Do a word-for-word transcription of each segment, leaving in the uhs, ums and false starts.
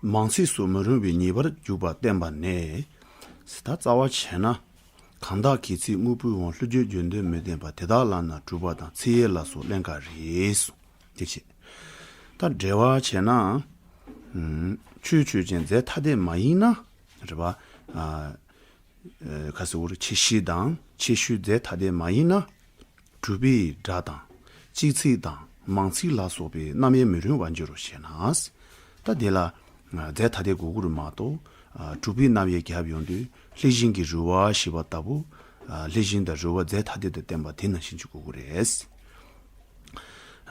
མང་ཚིག་སུ་མི་རུང་བའི་ཉེས་པར་འཇུག་པ་བསྟན་པ་ནི། ད་རྩ་བ་བྱས་ན། གང་དག་གིས་ཚིག་དངོས་པོའི་དབང་བསླུ་བརྗོད་རྒྱུ་འདོད་མི་བསྟན་པ་དེ་དག་ལ་ནི་གྲུབ་པ་དང་ཚིག་ཡོད་ལ་སོགས་ཀླན་ཀ་རེད་གསུངས། དེ་བྱས། ད་འགྲེལ་བ་བྱས་ན། ཨམ། ཆོས་ཆོས་ཅན། རྫས་ཐ་དད་མ་ཡིན་ན། རེད་པ། ཨ། ཨ། ག་ཟེར་དགོས་རེད། ཁྱད་གཞི་དང་ཁྱད་གཞི་རྫས་ཐ་དད་མ་ཡིན་ན། གྲུབ་པའི་སྒྲ་དང་གཅིག་ཚིག་དང་མང་ཚིག་ལ་སོགས་པའི་རྣམ་དབྱེ་མི་རུང་བར་འགྱུར་རོ་ཞེ་ན། ད་དེ་ལ། ཨ། རྫས་ཐ་དད་དགོས་ཀྱི་རེད་མ་གཏོགས། ཨ། གྲུབ་པའི་རྣམ་དབྱེ་རྒྱབ་ཡོང་དུས་ལྷས་བྱིན་གྱིས་རུལ་བ་ཞེས་པ་ལྟ་བུ། ཨ། ལྷས་བྱིན་དང་རུལ་བ་རྫས་ཐ་དད་དུ་བསྟན་པ་དེ་ནང་བཞིན་གྱི་དགོས་ཀྱི་རེད།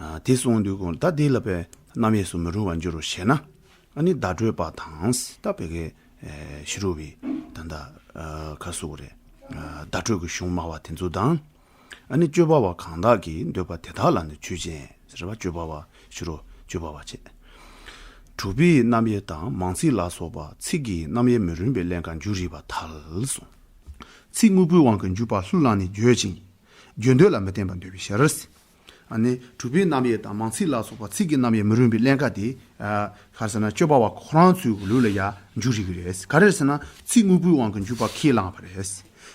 ཨ། དེ་གསུངས་དུས་གོང་ད་དེ་ལ་པའི་རྣམ་དབྱེ་སུ་མི་རུང་བར་འགྱུར་རོ་ཞེ་ན། ཨ་ནི་བརྡ་སྤྲོད་པ་དང་ད་བོད་སྐད་ཕྱི་རོལ་པའི་ད་ལྟ་ཁ་གསོ་རེད། བརྡ་སྤྲོད་ཀྱི་གཞུང་སྨྲ་བ་དེ་ཚོ་དང་། ཨ་ནི་སྤྱོད་པ་པོ་གང་དག་གིས་འདོད་པ་དེ་དག་ལ་ནི་ཆོས་ཅན་ཟེར་བ་སྤྱོད་པ་པོ་ཕྱི་རོལ་སྤྱོད་པ་པོ་བྱས། གྲུབ་པའི་རྣམ་དབྱེ་དང་མང་ཚིག་ལ་སོགས་པ་ཚིག་གི་རྣམ་དབྱེ་མི་རུང་བའི་ཀླན་ཀ་འཇུག་རིགས་པ་ཐལ་གསུངས། ཚིག་དངོས་པོའི་དབང་གིས་འཇུག་པ་བསླུ་བླངས་ནས་བརྗོད་ཅིང་། རྒྱུ་འདོད་ལ་མི་བརྟེན་པར་འདོད་པའི་ཕྱིར། ཨ་ནི་གྲུབ་པའི་རྣམ་དབྱེ་དང་མང་ཚིག་ལ་སོགས་པ་ཚིག་གི་རྣམ་དབྱེ་མི་རུང་བའི་ཀླན་ཀ་དེ། ཨ། ག་རེ་ཟེར་ན་སྤྱོད་པ་པོ་ཁོ་རང་ཚོའི་ལུགས་ལ་ཡང་འཇུག་རིགས་རེད། ག་རེ་ཟེར་ན་ཚིག་དངོས་པོའི་དབང་གིས་འཇུག་པ་ཁས་བླངས་པ་རེད།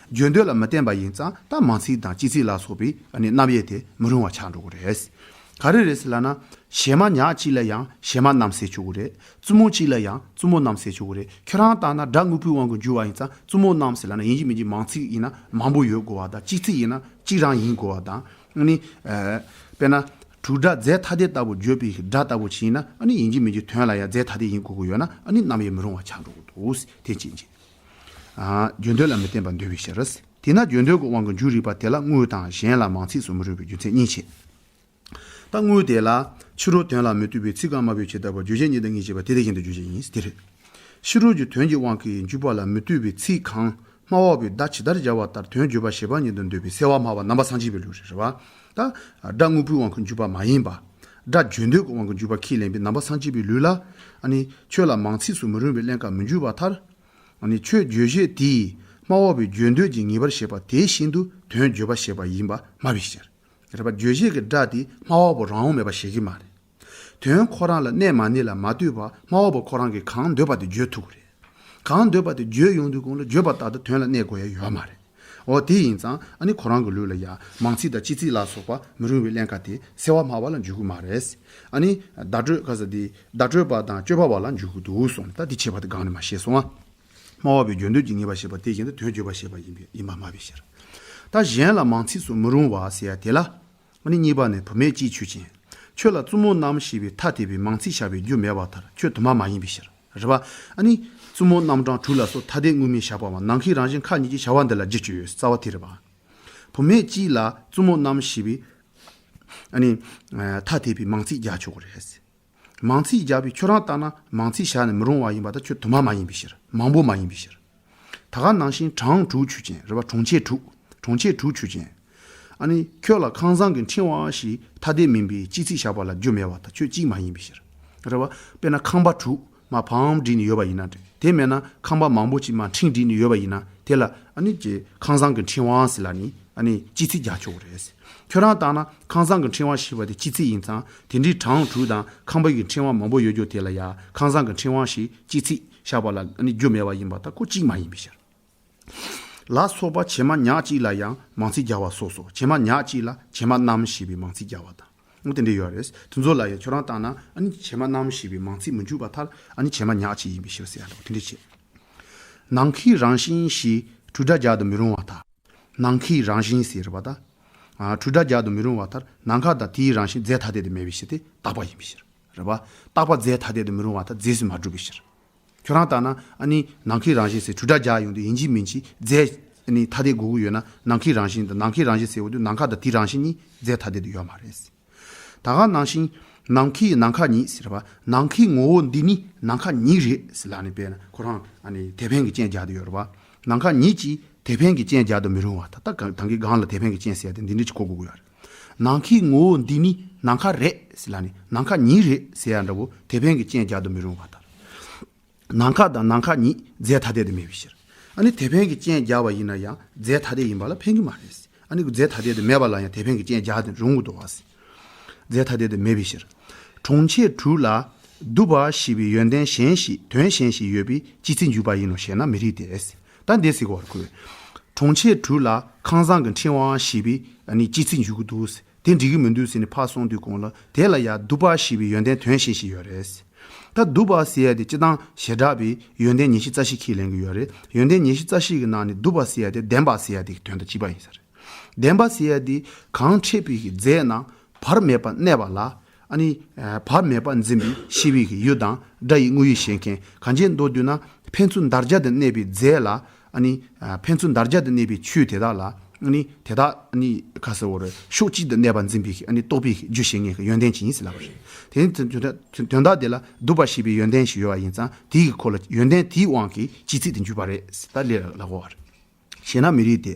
རྒྱུ་འདོད་ལ་མི་བརྟེན་པ་ཡིན་ཙང་ད་མང་ཚིག་དང་གཅིག་ཚིག་ལ་སོགས་པའི་ཨ་ནི་རྣམ་དབྱེ་དེ་མི་རུང་བ་ཆགས་འགྲོ་གི་རེད། ག་རེ་རེད་ཟེར་ལབ་ན། གཞས་མ་ཉག་གཅིག་ལ་ཡང་གཞས་མ་རྣམས་ཟེར་ཆོག་གི་རེད། བཙུན་མོ་གཅིག་ལ་ཡང་བཙུན་མོ་རྣམས་ཟེར་ཆོག་གི་རེད། ཁྱོད་རང་ལྟར་ན་སྒྲ་དངོས་པོའི་དབང་གིས་འཇུག་པ་ཡིན་ཙང་བཙུན་མོ་རྣམས་ཟེར་ལབ་ན་ཡིན་གཅིག་མིན་གཅིག་མང་ཚིག་ཡིན་ན་མང་པོ་ཡོད་དགོས་པ་དང་གཅིག་ཚིག་ཡིན་ན་གཅིག་རང་ཡིན་དགོས་པ་དང་། ཨ་ནི། ཨ། དཔེར་ན། དྲུག་སྒྲ་རྫས་ཐ་དད་ལྟ་བུ་བརྗོད་པའི་སྒྲ་ལྟ་བུ་ཞིག་ཡིན་ན་ཨ་ནི་ཡིན་གཅིག་མིན་གཅིག་དོན་ལ་ཡང་རྫས་ཐ་དད་ཡིན་དགོས་ཀྱི་ཡོད་ན་ཨ་ནི་རྣམ་དབྱེ་མི་རུང་བ་ཆགས་འགྲོ་གི་འདུག་དེ་གཅིག་བྱས། ཨ། རྒྱུ་འདོད་ལ་མི་བརྟེན་པར་འདོད་པའི་ཕྱིར། དེས་ན་རྒྱུ་འདོད་ཀྱི་དབང་གིས་འཇུག་རིགས་པ་དེ་ལ་དངོས་དང་གཞན་ལ་མང་ཚིག་སུ་མི་རུང་བའི་རྒྱུ་མཚན་གཉིས་བྱས། ད་དངོས་དེ་ལ་ཕྱི་རོལ་དོན་ལ་མི་ལྟོས་པའི་ཚིག་རྐང་སྨྲ་བའི་ཆོས་ལྟ་བུ་རྒྱུ་གཞན་གཉིས་དང་གཉིས་བྱས་པ་དེ་དེ་བཞིན་དུ་རྒྱུ་གཞན་ཡིན་དེ་རེད། ཕྱི་རོལ་གྱི་དོན་གྱི་དབང་གིས་འཇུག་པ་ལ་མི་ལྟོས་པའི་ཚིག་གང་སྨྲ་བ་པོས་བརྡ་ཇི་ལྟར་སྦྱར་བ་ལྟར་དོན་བརྗོད་པ་བྱེད་པ་ཉིད་དུ་འདོད་པའི་སེལ་བ་སྨྲ་བ་རྣམ་པ་སངས་རྒྱས་པའི་ལུགས་རེད། རེད་བ། ད་སྒྲ་དངོས་པོའི་དབང་གིས་འཇུག་པ་མ་ཡིན་པ། སྒྲ་རྒྱུ་འདོད་ཀྱི་དབང་གིས་འཇུག་པ་ཁས་ལེན་པའི་རྣམ་པ་སངས་རྒྱས་པའི་ལུགས་ལ། ཨ་ནི་ཆོས་ལ་མང་ཚིག་སུ་མི་རུང་བའི་ཀླན་ཀ་མི་འཇུག་པར་ཐལ། ཨ་ནི་ཆོས་བརྗོད་བྱེད་དེས་སྨྲ་བ་པོའི་རྒྱུ་འདོད་ཀྱི་ངེས་པར་བྱེད་པ་དེ་བཞིན་དུ་དོན་བརྗོད་པ་བྱེད་པ་ཡིན་པ་སྨྲ་བའི་ཕྱིར། རེད་པ། རྗོད་བྱེད་ཀྱི་སྒྲ་དེ་སྨྲ་བ་པོ་རང་དབང་མེད་པ་བྱེད་ཀྱི་མ་རེད། དོན་ཁོ་རང་ལ་གནས་མ་གནས་ལ་མ་ལྟོས་པར་སྨྲ་བ་པོ་ཁོ་རང་གིས་གང་འདོད་པ་དེ་བརྗོད་ཐུབ་ཀྱི་རེད། གང་འདོད་པ་དེ་བརྗོད་ཡོང་དུས་གོང་ལ་བརྗོད་པ་ལྟར་དུ་དོན་ལ་གནས་དགོས་ཡ་ཡོད་མ་རེད། འོ་དེ་ཡིན་ཙང་ཨ་ནི་ཁོ་རང་གི་ལུགས་ལ་ཡ་མང་ཚིག་དང་གཅིག་ཚིག་ལ་སོགས་པ་མི་རུང་བའི་ཀླན་ཀ་དེ་སེལ་བ་སྨྲ་བ་ལ་འཇུག་གི་མ་རེད། ཨ་ནི་བརྡ་སྤྲོད་ག་ས་དེ་བརྡ་སྤྲོད་པ་དང་སྤྱོད་པ་པོ་ལ་འཇུག་གི་འདུག་གསུངས་ནས་ད་དེ་ཁྱད་པར་དེ་སྒང་ནས་མ་བཤད་སོང་ང་། སྨྲ་བ་པོའི་རྒྱུ་འདོད་ཀྱི་ངེས་པར་བྱེད་པ་དེ་བཞིན་དུ་དོན་བརྗོད་པ་བྱེད་པ་ཡིན་པས་ཡིན་པ་སྨྲ་བའི་ཕྱིར། ད་གཞན་ལ་མང་ཚིག་སུ་མི་རུང་བ་ཟེར་ཡ་དེ་ལ། ཨ་ནི་གཉིས་པ་ནི་བུད་མེད་ཅིག་ཆོས་ཅན། ཁྱོད་ལ་བཙུན་མོ་རྣམས་ཞེས་པའི་ཐ་དད་པའི་མང་ཚིག་བཞག་པའི་རྒྱུ་མེད་པར་ཐལ། ཁྱོད་དུ་མ་མ་ཡིན་པའི་ཕྱིར། རེད་པ། ཨ་ནི། བཙུན་མོ་རྣམ་གྲངས་དྲུག་ལ་སོགས་ཐ་དད་དངོས་མིང་བཞག་པའམ་ནམ་མཁའི་རང་བཞིན་ཁག་གཉིས་ཀྱི་བྱ་བ་འདི་ལ་རྒྱུ་ཅི་ཡོད་རྩ་བ་དེ་རེད་པ། བུད་མེད་ཅིག་ལ་བཙུན་མོ་རྣམས་ཞེས་པའི། ཨ་ནི། ཐ་དད་པའི་མང་ཚིག་རྒྱག་ཆོག་གི་རེད། མང་ཚིག་རྒྱག་པའི་ཁྱོད་རང་ལྟར་ན་མང་ཚིག་བཞག་ནས་མི་རུང་བ་ཡིན་པ་དང་ཁྱོད་དུ་མ་མ་ཡིན་པའི་ཕྱིར། མང་པོ་མ་ཡིན་པའི་ཕྱིར། ད་ག་ནང་བཞིན་གྲངས་དྲུག་ཆོས་ཅན། རེད་པ། གྲངས་ཆེན་དྲུག་གྲངས་ཆེན་དྲུག་ཆོས་ཅན། ཨ་ནི་ཁྱོད་ལ་ཁང་བཟང་གི་ཕྲེང་བ་ཞེས་ཐ་དད་མིན་པའི་གཅིག་ཚིག་བཞག་པ་ལ་རྒྱུ་མེད་པར་ཐལ། ཁྱོད་གཅིག་མ་ཡིན་པའི་ཕྱིར། རེད་པ། དཔེར་ན་ཁང་པ་དྲུག་མ་བང་བསྒྲིགས་ནས་ཡོད་པ་ཡིན་ན་འགྲིག་དེ་མེད་ན་ཁང་པ་མང་པོ་ཅིག་མ་ཕྲེང་བསྒྲིགས་ནས་ཡོད་པ་ཡིན་ན་དེ་ལ་ཨ་ནི་ཀྱི་ཁང་བཟང་གི་ཕྲེང་བ་ཟེར་ལབ་ནི་ཨ་ནི་གཅིག་ཚིག་རྒྱག་ཆོག་གི་རེད། ཁྱོད་རང་ལྟར་ན་ཁང་བཟང་གི་ཕྲེང་བ་ཞེས་པ་དེ་གཅིག་ཚིག་ཡིན་ཙང་དེ་འདྲའི་གྲངས་དྲུག་དང་ཁང་པ་གི་ཕྲེང་བ་མང་པོ་ཡོད་རྒྱུ་དེ་ལ་ཡང་ཁང་བཟང་གི་ཕྲེང་བ་ཞེས་གཅིག་ཚིག་བཞག་པ་ལ་ཨ་ནི་རྒྱུ་མེད་པ་ཡིན་པ་ད་ཁོ་གཅིག་མ་ཡིན་པའི་ཕྱིར། ལ་སོགས་པ་བྱེ་མ་ཉག་གཅིག་ལ་ཡང་མང་ཚིག་རྒྱག་པ་སོགས་སོ། བྱེ་མ་ཉག་གཅིག་ལ་བྱེ་མ་རྣམས་ཞེས་པའི་མང་ཚིག་རྒྱག་པ་དང་། འོ་དེ་འདྲ་ཡོད་རེད། དེ་ཚོ་ལ་ཡང་ཁྱོད་རང་ལྟར་ན་ཨ་ནི་བྱེ་མ་རྣམས་ཞེས་པའི་མང་ཚིག་མི་འཇུག་པར་ཐལ། ཨ་ནི་བྱེ་མ་ཉག་གཅིག་ཡིན་པའི་ཕྱིར་ཟེར་ཡ་འདྲ་བོ་དེ་འདྲ་བྱེད། ནམ་མཁའི་རང་བཞིན་ཞེས་དྲུག་སྒྲ་རྒྱག་ཏུ་མི་རུང་བར་ཐལ། ནམ་མཁའི་རང་བཞིན་ཟེར་བ་དང་། ཨ། དྲུག་སྒྲ་རྒྱག་ཏུ་མི་རུང་བར་ཐལ། ནམ་མཁའ་དང་དེའི་རང་བཞིན་རྫས་ཐ་དད་དུ་མེད་པའི་ཕྱིར་ཏེ་རྟག་པ་ཡིན་པའི་ཕྱིར། རེད་པ། རྟག་པ་རྫས་ཐ་དད་དུ་མི་རུང་བར་ཐལ། རྫས་སུ་མ་གྲུབ་པའི་ཕྱིར། ཁྱོད་རང་ལྟར་ན་ཨ་ནི་ནམ་མཁའི་རང་བཞིན་ཟེར་དྲུག་སྒྲ་རྒྱག་ཡོང་དུས་ཡིན་གཅིག་མིན་གཅིག་རྫས་ཨ་ནི་ཐ་དད་དགོས་ཀྱི་ཡོད་ན་ནམ་མཁའི་རང་བཞིན་དང་ནམ་མཁའི་རང་བཞིན་ཟེར་བ་དུས་ནམ་མཁའ་དང་དེའི་རང་བཞིན་གཉིས་རྫས་ཐ་དད་དུ་ཡོད་མ་རེད། ད་ག་ནང་བཞིན་ནམ་མཁའི་ནམ་མཁའ་ཉིད་ཟེར་བ། ནམ་མཁའི་ངོ་བོ་འདི་ནི་ནམ་མཁའ་ཉིད་རེད་ཟེར་ལབ་ནས་དཔེར་ན་ཁོ་རང་ཨ་ནི་དེ་ཕན་གྱི་རྐྱེན་རྒྱག་དུ་ཡོད་རེད་བ། ནམ་མཁའ་ཉིད་ཀྱིས་དེ་ཕན་གྱི་རྐྱེན་རྒྱག་ཏུ་མི་རུང་བ་ད་ལྟ་གང་གང་གི་སྒང་ལ་དེ་ཕན་གྱི་རྐྱེན་ཟེར་ཏེ་འདི་འདྲ་ཅིག་གོ་དགོས་ཀྱི་ཡོད་རེད། ནམ་མཁའི་ངོ་བོ་འདི་ནི་ནམ་མཁའ་རེད་ཟེར་ལབ་ནས་ནམ་མཁའ་ཉིད་རེད་ཟེར་ཡ་འདྲ་བོ་དེ་ཕན་གྱི་རྐྱེན་རྒྱག་ཏུ་མི་རུང་བ་ལྟར། ནམ་མཁའ་དང་ནམ་མཁའ་ཉིད་རྫས་ཐ་དད་དུ་མེད་པའི་ཕྱིར། ཨ་ནི་དེ་ཕན་གྱི་རྐྱེན་རྒྱག་པ་ཡིན་ན་ཡང་རྫས་ཐ་དད་ཡིན་པ་ལ་ཕན་གྱི་མ་རེད། ཨ་ནི་རྫས་ཐ་དད་དུ་མེད་པ་ལ་ཡང་དེ་ཕན་གྱི་རྐྱེན་རྒྱག་ཏུ་རུང་གི་འདུག་བ། རྫས་ཐ་དད་དུ་མེད་པའི་ཕྱིར། གྲངས་ཆེན་དྲུག་ལ། བསྡུ་བ་ཞེས་པའི་ཡོན་ཏན་གཞན་ཞིག་དོན་གཞན་ཞིག་ཡོད་པའི་སྤྱི་ཚིག་འཇུག་པ་ཡིན་ནོ་ཞེ་ན་མི་རིགས་ཏེ། ད་འདི་ཟེར་གོ་བར་བཀོད། གྲོང་ཁྱེར་དྲུག་ལ་ཁང་བཟང་གི་ཕྲེང་བ་ཞེས་པའི་ཨ་ནི་སྤྱི་ཚིག་འཇུག་གི་འདུག་དེ་འགྲིག་གི་མི་འདུག་ཟེར་ནས་ཕར་སོང་དུས་གོང་ལ་དེ་ལ་ཡང་བསྡུ་བ་ཞེས་པའི་ཡོན་ཏན་དོན་གཞན་ཞིག་ཡོད་རེད། ད་བསྡུ་བ་ཟེར་ཡ་དེ་སྤྱི་བཏང་བྱེ་བྲག་པའི་ཡོན་ཏན་ཉི་ཤུ་རྩ་བཞི་ཁས་ལེན་གྱི་ཡོད་རེད། ཡོན་ཏན་ཉི་ཤུ་རྩ་བཞི་གི་ནང་ནས་བསྡུ་བ་ཟེར་ཡ་དེ་ལྡན་པ་ཟེར་ཡ་དེ་གི་དོན་དང་གཅིག་པ་ཡིན་ས་རེད། ལྡན་པ་ཟེར་ཡ་དེ་གང་འཕྲད་པའི་གི་རྫས་རྣམས་བར་མེད་པར་གནས་པ་ལ་ཨ་ནི་བར་མེད་པར་འཛིན་པའི་ཤེས་པའི་གི་ཡུལ་དང་སྒྲ་ཡི་དངོས་ཡུལ་ཤེས་མཁན་གང་ཅི་མདོར་བསྡུས་ན་ཕན་ཚུན་འདར་བརྒྱབ་ཏུ་གནས་པའི་རྫས་ལ་ཨ་ནི་ཕན་ཚུན་འདར་བརྒྱབ་ཏུ་གནས་པའི་ཆོས་དེ་དག་ལ་ཨ་ནི་དེ་དག་ཨ་ནི་ག་ཟེར་བ་རེད། ཕྱོགས་གཅིག་ཏུ་གནས་པར་འཛིན་པའི་ཨ་ནི་རྟོགས་པའི་རྒྱུ་ཤེས་མཁན་གྱི་ཡོན་ཏན་ཅན་ཡིན་ཟེར་ལབ་པ་རེད། དེ་ནི་དོན་དག་དེ་ལ་བསྡུ་བ་ཞེས་པའི་ཡོན་ཏན་ཞིག་ཡོད་པ་ཡིན་ཙང་དེའི་གི་ཁོ་ལ་ཡོན་ཏན་དེའི་དབང་གིས་སྤྱི་ཚིག་དེ་འཇུག་པ་རེད། ད་ལས་ལ་གོ་བ་རེད། ཞེ་ན་མི་རིགས་ཏེ།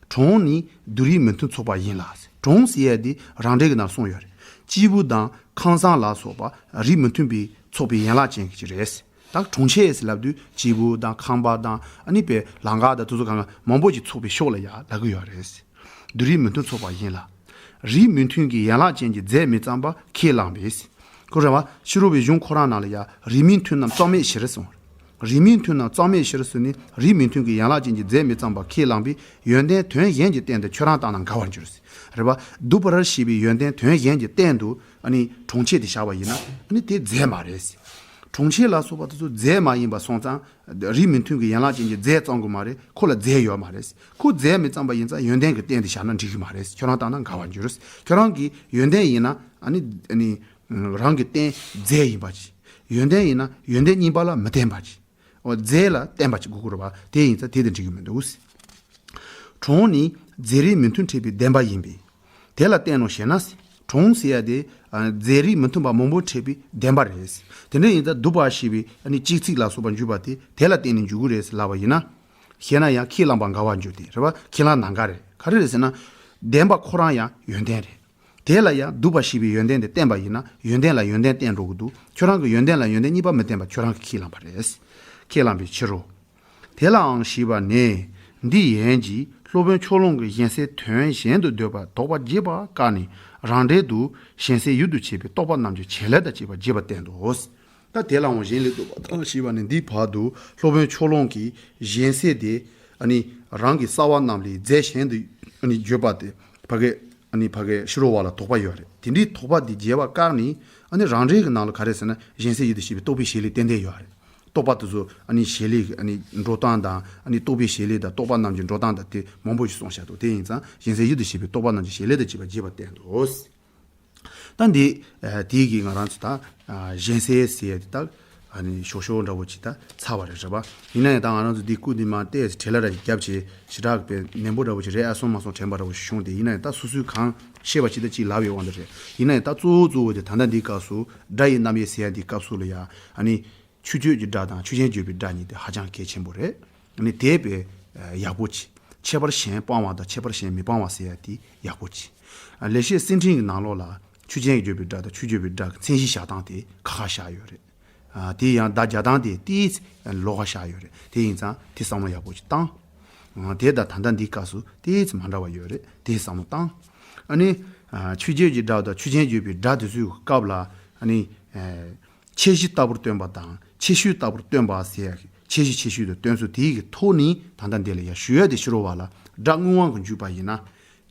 གྲོང་ནི་བསྡུ་རིགས་མི་མཐུན་ཚོགས་པ་ཡིན་ལ། གྲོང་ཟེར་ཡ་དེ་རང་འགྲེལ་གྱི་ནང་གསུངས་ཡོད་རེད། སྐྱེས་བུ་དང་ཁང་བཟང་ལ་སོགས་པ་རིགས་མི་མཐུན་པའི་ཚོགས་པའི་ཡན་ལག་ཅན་གྱི་རེད། ད་གྲོང་ཁྱེར་ཟེར་ལབ་དུས་སྐྱེས་བུ་དང་ཁང་པ་དང་ཨ་ནི་པའི་ལམ་ཁ་དང་དེ་ཚོ་གང་ག་མང་པོ་ཞིག་ཚོགས་པའི་ཕྱོགས་ལ་ཡ་ལབ་ཀྱི་ཡོད་རེད། བསྡུ་རིགས་མི་མཐུན་ཚོགས་པ་ཡིན་ལ། རིགས་མི་མཐུན་གྱི་ཡན་ལག་ཅན་གྱི་རྫས་མི་གཙང་བ་ཁས་བླངས་པས། ཁོ་རེ་བ་ཕྱི་རོལ་པའི་གཞུང་ཁོ་རང་ནང་ལ་ཡ་རིགས་མི་མཐུན་རྣམས་གཙང་མེད་ཕྱིར་གསུངས། རིགས་མི་མཐུན་རྣམས་གཙང་མེད་ཕྱིར་གསུངས་ནས་རིགས་མི་མཐུན་གྱི་ཡན་ལག་ཅན་གྱི་རྫས་མི་གཙང་བ་ཁས་བླངས་པས་ཡོན་ཏན་དོན་གཞན་གྱི་སྟེང་དུ་ཁྱོད་རང་བཏང་ན་འགལ་བར་འགྱུར། རེ་བ་བསྡུ་བར་བྱེད་པའི་ཡོན་ཏན་དོན་གཞན་གྱི་སྟེང་དུ་ཨ་ནི་གྲོང་ཁྱེར་དེ་བཞག་པ་ཡིན་ན་ཨ་ནི་དེ་རྫས་མ་རེད། གྲོང་ཁྱེར་ལ་སོགས་པ་དེ་ཚོ་རྫས་མ་ཡིན་པ་སོང་ཙང་། རིགས་མི་མཐུན་གྱི་ཡན་ལག་ཅན་གྱི་རྫས་གཙང་དགོས་མ་རེད། ཁོ་ལ་རྫས་ཡོད་མ་རེད། ཁོ་རྫས་མི་གཙང་པ་ཡིན་ཙང་ཡོན་ཏན་གྱི་སྟེང་དུ་བཞག་ན་འགྲིག་གི་མ་རེད། ཁྱོད་རང་བཏང་ན་འགལ་བར་འགྱུར། ཁྱོད་རང་གི་ཡོན་ཏན་ཡིན་ན་ཨ་ནི་ཨ་ནི་རང་གི་རྟེན་རྫས་ཡིན་པ་ཅིག་ཡོན་ཏན་ཡིན་ན་ཡོན་ཏན་གཉིས་པ་ལ་མི་བརྟེན་པ་ཅིག་འོ་རྫས་ལ་བརྟེན་པ་ཅིག་དགོས་ཀྱི་རེད་པ། དེ་ཡིན་ཙང་དེ་དང་འགྲིག་གི་མི་འདུག་གྲོང་ནི་རྫས་རིགས་མི་མཐུན་འཕྲད་པའི་ལྡན་པ་ཡིན་པས། དེ་ལ་བརྟེན་ནོ་ཞེ་ན། གྲོང་ཟེར་ཡ་དེ་ཨ་རྫས་རིགས་མི་མཐུན་པ་མང་པོ་འཕྲད་པའི་ལྡན་པ་རེད། དེ་འདྲ་ཡིན་ཙང་བསྡུ་བ་ཞེས་པའི་ཨ་ནི་གཅིག་ཚིག་ལ་སོགས་པ་འཇུག་པ་དེ་དེ་ལ་བརྟེན་ནས་འཇུག་གི་རེད་ཟེར་ལབ་པ་ཡིན་ན། ཞེ་ན་ཡང་ཁས་བླངས་པ་འགལ་བར་འགྱུར་ཏེ་རེད་པ། ཁས་བླངས་ན་འགལ་རེད། ག་རེ་རེད་ཟེར་ན། ལྡན་པ་ཁོ་རང་ཡང་ཡོན་ཏན་རེད། དེ་ལ་ཡང་བསྡུ་བ་ཞེས་པའི་ཡོན་ཏན་དེ་བསྟན་པ་ཡིན་ན་ཡོན་ཏན་ལ་ཡོན་ཏན་བསྟན་འགྲོ་གི་འདུག་ཁྱོད་རང་གི་ཡོན་ཏན་ལ་ཡོན་ཏན་གཉིས་པ་མི་བསྟན་པ་ཁྱོད་རང་གིས་ཁས་བླངས་པ་རེད། ཁས་བླངས་པའི་ཕྱིར་རོ། དེ་ལའང་ཞེས་པ་ནས། འདི་ཡན་གྱིས་སློབ་དཔོན་ཕྱོགས་ལྷུང་གིས་གཞན་སེལ་དོན་གཞན་དུ་འདོད་པ་དོགས་པ་བརྗེད་པ་བཀག་ནས་རང་འགྲེལ་དུ་གཞན་སེལ་ཡུལ་དུ་བྱེད་པའི་རྟོག་པ་རྣམས་ཀྱི་བྱེད་ལས་དང་བཅས་པ་རྒྱས་པར་བསྟན་ཏོ། ད་དེ་ལའང་གཞན་ལས་ལྡོག་པ་དང་ཞེས་པ་ནས་འདིའི་བར་དུ་སློབ་དཔོན་ཕྱོགས་ལྷུང་གིས་གཞན་སེལ་དེ་ཨ་ནི་རང་གི་རྩ་བ་རྣམས་ལས་རྫས་གཞན་དུ་ཨ་ནི་བརྗོད་པ་དེ་ཕ་གི་ཨ་ནི་ཕ་གི་ཕྱི་རོལ་པ་ལ་དོགས་པ་ཡོད་རེད། དེ་འདྲའི་དོགས་པ་དེ་རྒྱས་པ་བཀག་ནས་ཨ་ནི་རང་འགྲེལ་གྱི་ནང་ལ་ག་རེ་ཟེར་ན་གཞན་སེལ་ཡུལ་དུ་བྱེད་པའི་རྟོག་པའི་བྱེད་ལས་ཏན་ཏན་ཡོད་རེད། རྟོག་པ་དེ་ཚོ་ཨ་ནི་བྱེད་ལས་ཀྱི་ཨ་ནི་འགྲོ་སྟངས་དང་ཨ་ནི་རྟོག་པའི་བྱེད་ལས་དང་རྟོག་པ་རྣམས་ཀྱི་འགྲོ་སྟངས་དང་དེ་མང་པོ་ཞིག་གསུངས་བཞག་འདུག་དེ་ཡིན་ཙང་གཞན་སེལ་ཡུལ་དུ་བྱེད་པའི་རྟོག་པ་རྣམས་ཀྱི་བྱེད་ལས་དང་བཅས་པ་རྒྱས་པར་བསྟན་ཏོ། ད་འདི་དེའི་གི་ང་རང་ཚོ་ད་གཞན་སེལ་ཟེར་ཡ་དེ་ད་ཨ་ནི་ཞོག་ཞོག་འདྲ་བོ་ཅིག་ད་ཚར་བ་རེད་རེད་པ། ཡིན་ན་ཡང་ད་ང་རང་ཚོ་འདི་སྐུ་འདི་མ་བལྟས་བྲེལ་ལ་ར་རྒྱབ་བྱས་ཞེ་དྲག་པའི་ནན་པོ་འདྲ་བོ་ཅིག་རེད་ཨ་སོང་མ་སོང་དྲན་པ་འདྲ་བོ་ཞིག་བྱུང་སྟེ། ཡིན་ན་ཡང་ད་སོ་སོའི་གང་ཤེས་པ་ཅིག་ད་ཅིག་ལབ་ཡོད་དབང་དུ་རེད། ཡིན་ན་ཡང་ད་གཙོ་བོ་གཙོ་བོ་དེ་ད་ལྟ་འདིའི་སྐབས་སུ་སྒྲ་ཡི་རྣམ་དབྱེ་ཟེར་ཡ་འདིའི་སྐབས་སུ་ལ་ཡ་ཨ་ནི། ཆོས་བརྗོད་ཀྱི་སྒྲ་དང་ཆོས་ཅན་བརྗོད་པའི་སྒྲ་གཉིས་དེ་ཧ་ཅང་གལ་ཆེན་པོ་རེད། ཨ་ནི་དེ་བས་ཡག་པོ་ཅིག་ཁྱད་པར་གཞན་སྤང་བ་དང་ཁྱད་པར་གཞན་མི་སྤང་བ་ཟེར་ཡ་དེ་ཡག་པོ་ཅིག་ལེགས་བཤད་གསེར་ཕྲེང་གི་ནང་ལོགས་ལ་ཆོས་ཅན་བརྗོད་པའི་སྒྲ་དང་ཆོས་བརྗོད་པའི་སྒྲ་གི་མཚན་གཞི་བཞག་སྟངས་དེ་ཁག་ཁག་བཞག་ཡོད་རེད། དེ་ཡང་བརྡ་རྒྱག་སྟངས་དེ་ཏིས་ལོགས་ཀ་བཞག་ཡོད་རེད། དེ་ཡིན་ཙང་དེ་བསམ་བློ་ཡག་པོ་ཅིག་བཏང་། དེ་དང་ད་ལྟ་འདིའི་སྐབས་སུ་ཏིས་མ་འདྲ་བ་ཡོད་རེད། དེ་བསམ་བློ་བཏང་། ཨ་ནི་ཆོས་བརྗོད་ཀྱི་སྒྲ་དང་ཆོས་ཅན་བརྗོད་པའི་སྒྲ་དེ་ཚོའི་སྐབས་ལ་ཨ་ནི། ཁྱད་གཞི་ལྟ་བུར་སྟོན་པ་དང་ཁྱད་ཆོས་ལྟ་བུར་སྟོན་པ་ཟེར་ཡ་ཁྱད་གཞི་ཁྱད་ཆོས་དང་སྟོན་ཚུལ་དེའི་གི་ཐོག་ནས་ད་ལྟ་འདི་ལ་ཡ་ཞུ་ཡ་དེ་ཕྱི་རོལ་པ་ལ་སྒྲ་དངོས་དབང་གི་འཇུག་པ་ཡིན་ན།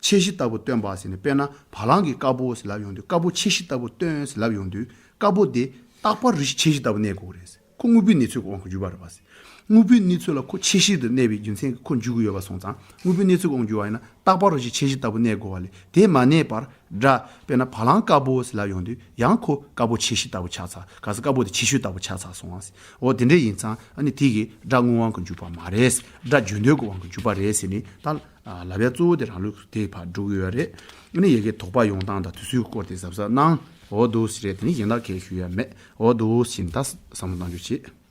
ཁྱད་གཞི་ལྟ་བུར་སྟོན་པ་ཟེར་ནས་དཔེར་ན་བ་ལང་གི་དཀར་པོ་ཟེར་ལབ་ཡོང་དུས་དཀར་པོ་ཁྱད་གཞི་ལྟ་བུར་སྟོན་ཟེར་ལབ་ཡོང་དུས་དཀར་པོ་དེ་རྟག་པ་རང་བཞིན་ཁྱད་གཞི་ལྟ་བུར་གནས་དགོས་རེད། ཁོ་དངོས་པོའི་གནས་ཚུལ་གྱི་དབང་གིས་འཇུག་པ་རེད་པ། དངོས་པོའི་གནས་ཚུལ་ལ་ཁོ་ཁྱད་གཞི་དུ་གནས་པའི་རྒྱུ་མཚན་གྱིས་ཁོ་འཇུག་གི་ཡོད་པ་སོང་ཙང་དངོས་པོའི་གནས་ཚུལ་གྱི་དབང་གིས་འཇུག་པ་ཡིན་ན་རྟག་པ་རང་བཞིན་ཁྱད་གཞི་ལྟ་བུར་གནས་དགོས་པ་ལས་དེ་མ་གནས་པར་སྒྲ་དཔེར་ན་བ་ལང་དཀར་པོ་ཟེར་ལབ་ཡོང་དུས་ཡང་ཁོ་དཀར་པོ་ཁྱད་གཞི་ལྟ་བུ་ཆགས་ཚར། ག་ས་དཀར་པོ་དེ་ཁྱད་ཆོས་ལྟ་བུ་ཆགས་ཚར་སོང་བ། འོ་དེ་འདྲ་ཡིན་ཙང་ཨ་ནི་དེ་གི་སྒྲ་དངོས་དབང་གིས་འཇུག་པ་མ་རེད། སྒྲ་རྒྱུ་འདོད་ཀྱི་དབང་གིས་འཇུག་པ་རེད་ཟེར་ནས་ད་ལབ་ཡ་གཙོ་བོ་དེ་རང་ལུགས་དེ་ཕར་འགྲོ་གི་ཡོད་རེད། ཨ་ནི་ཡ་གི་དོགས་པ་ཡོང་སྟངས་དང་དེ་ཚོའི་སྐོར་དེ་གཟབ་གཟབ་གནང་། འོ་འདུག་ཟེར་རེད། དེ་ནི་གཞན་དག་གས་ཞུ་ཡ་མེད། འོ་འདུག་ཟེར་ནས་ད་བསམ་བློ་གཏང་རྒྱུ་བྱེད།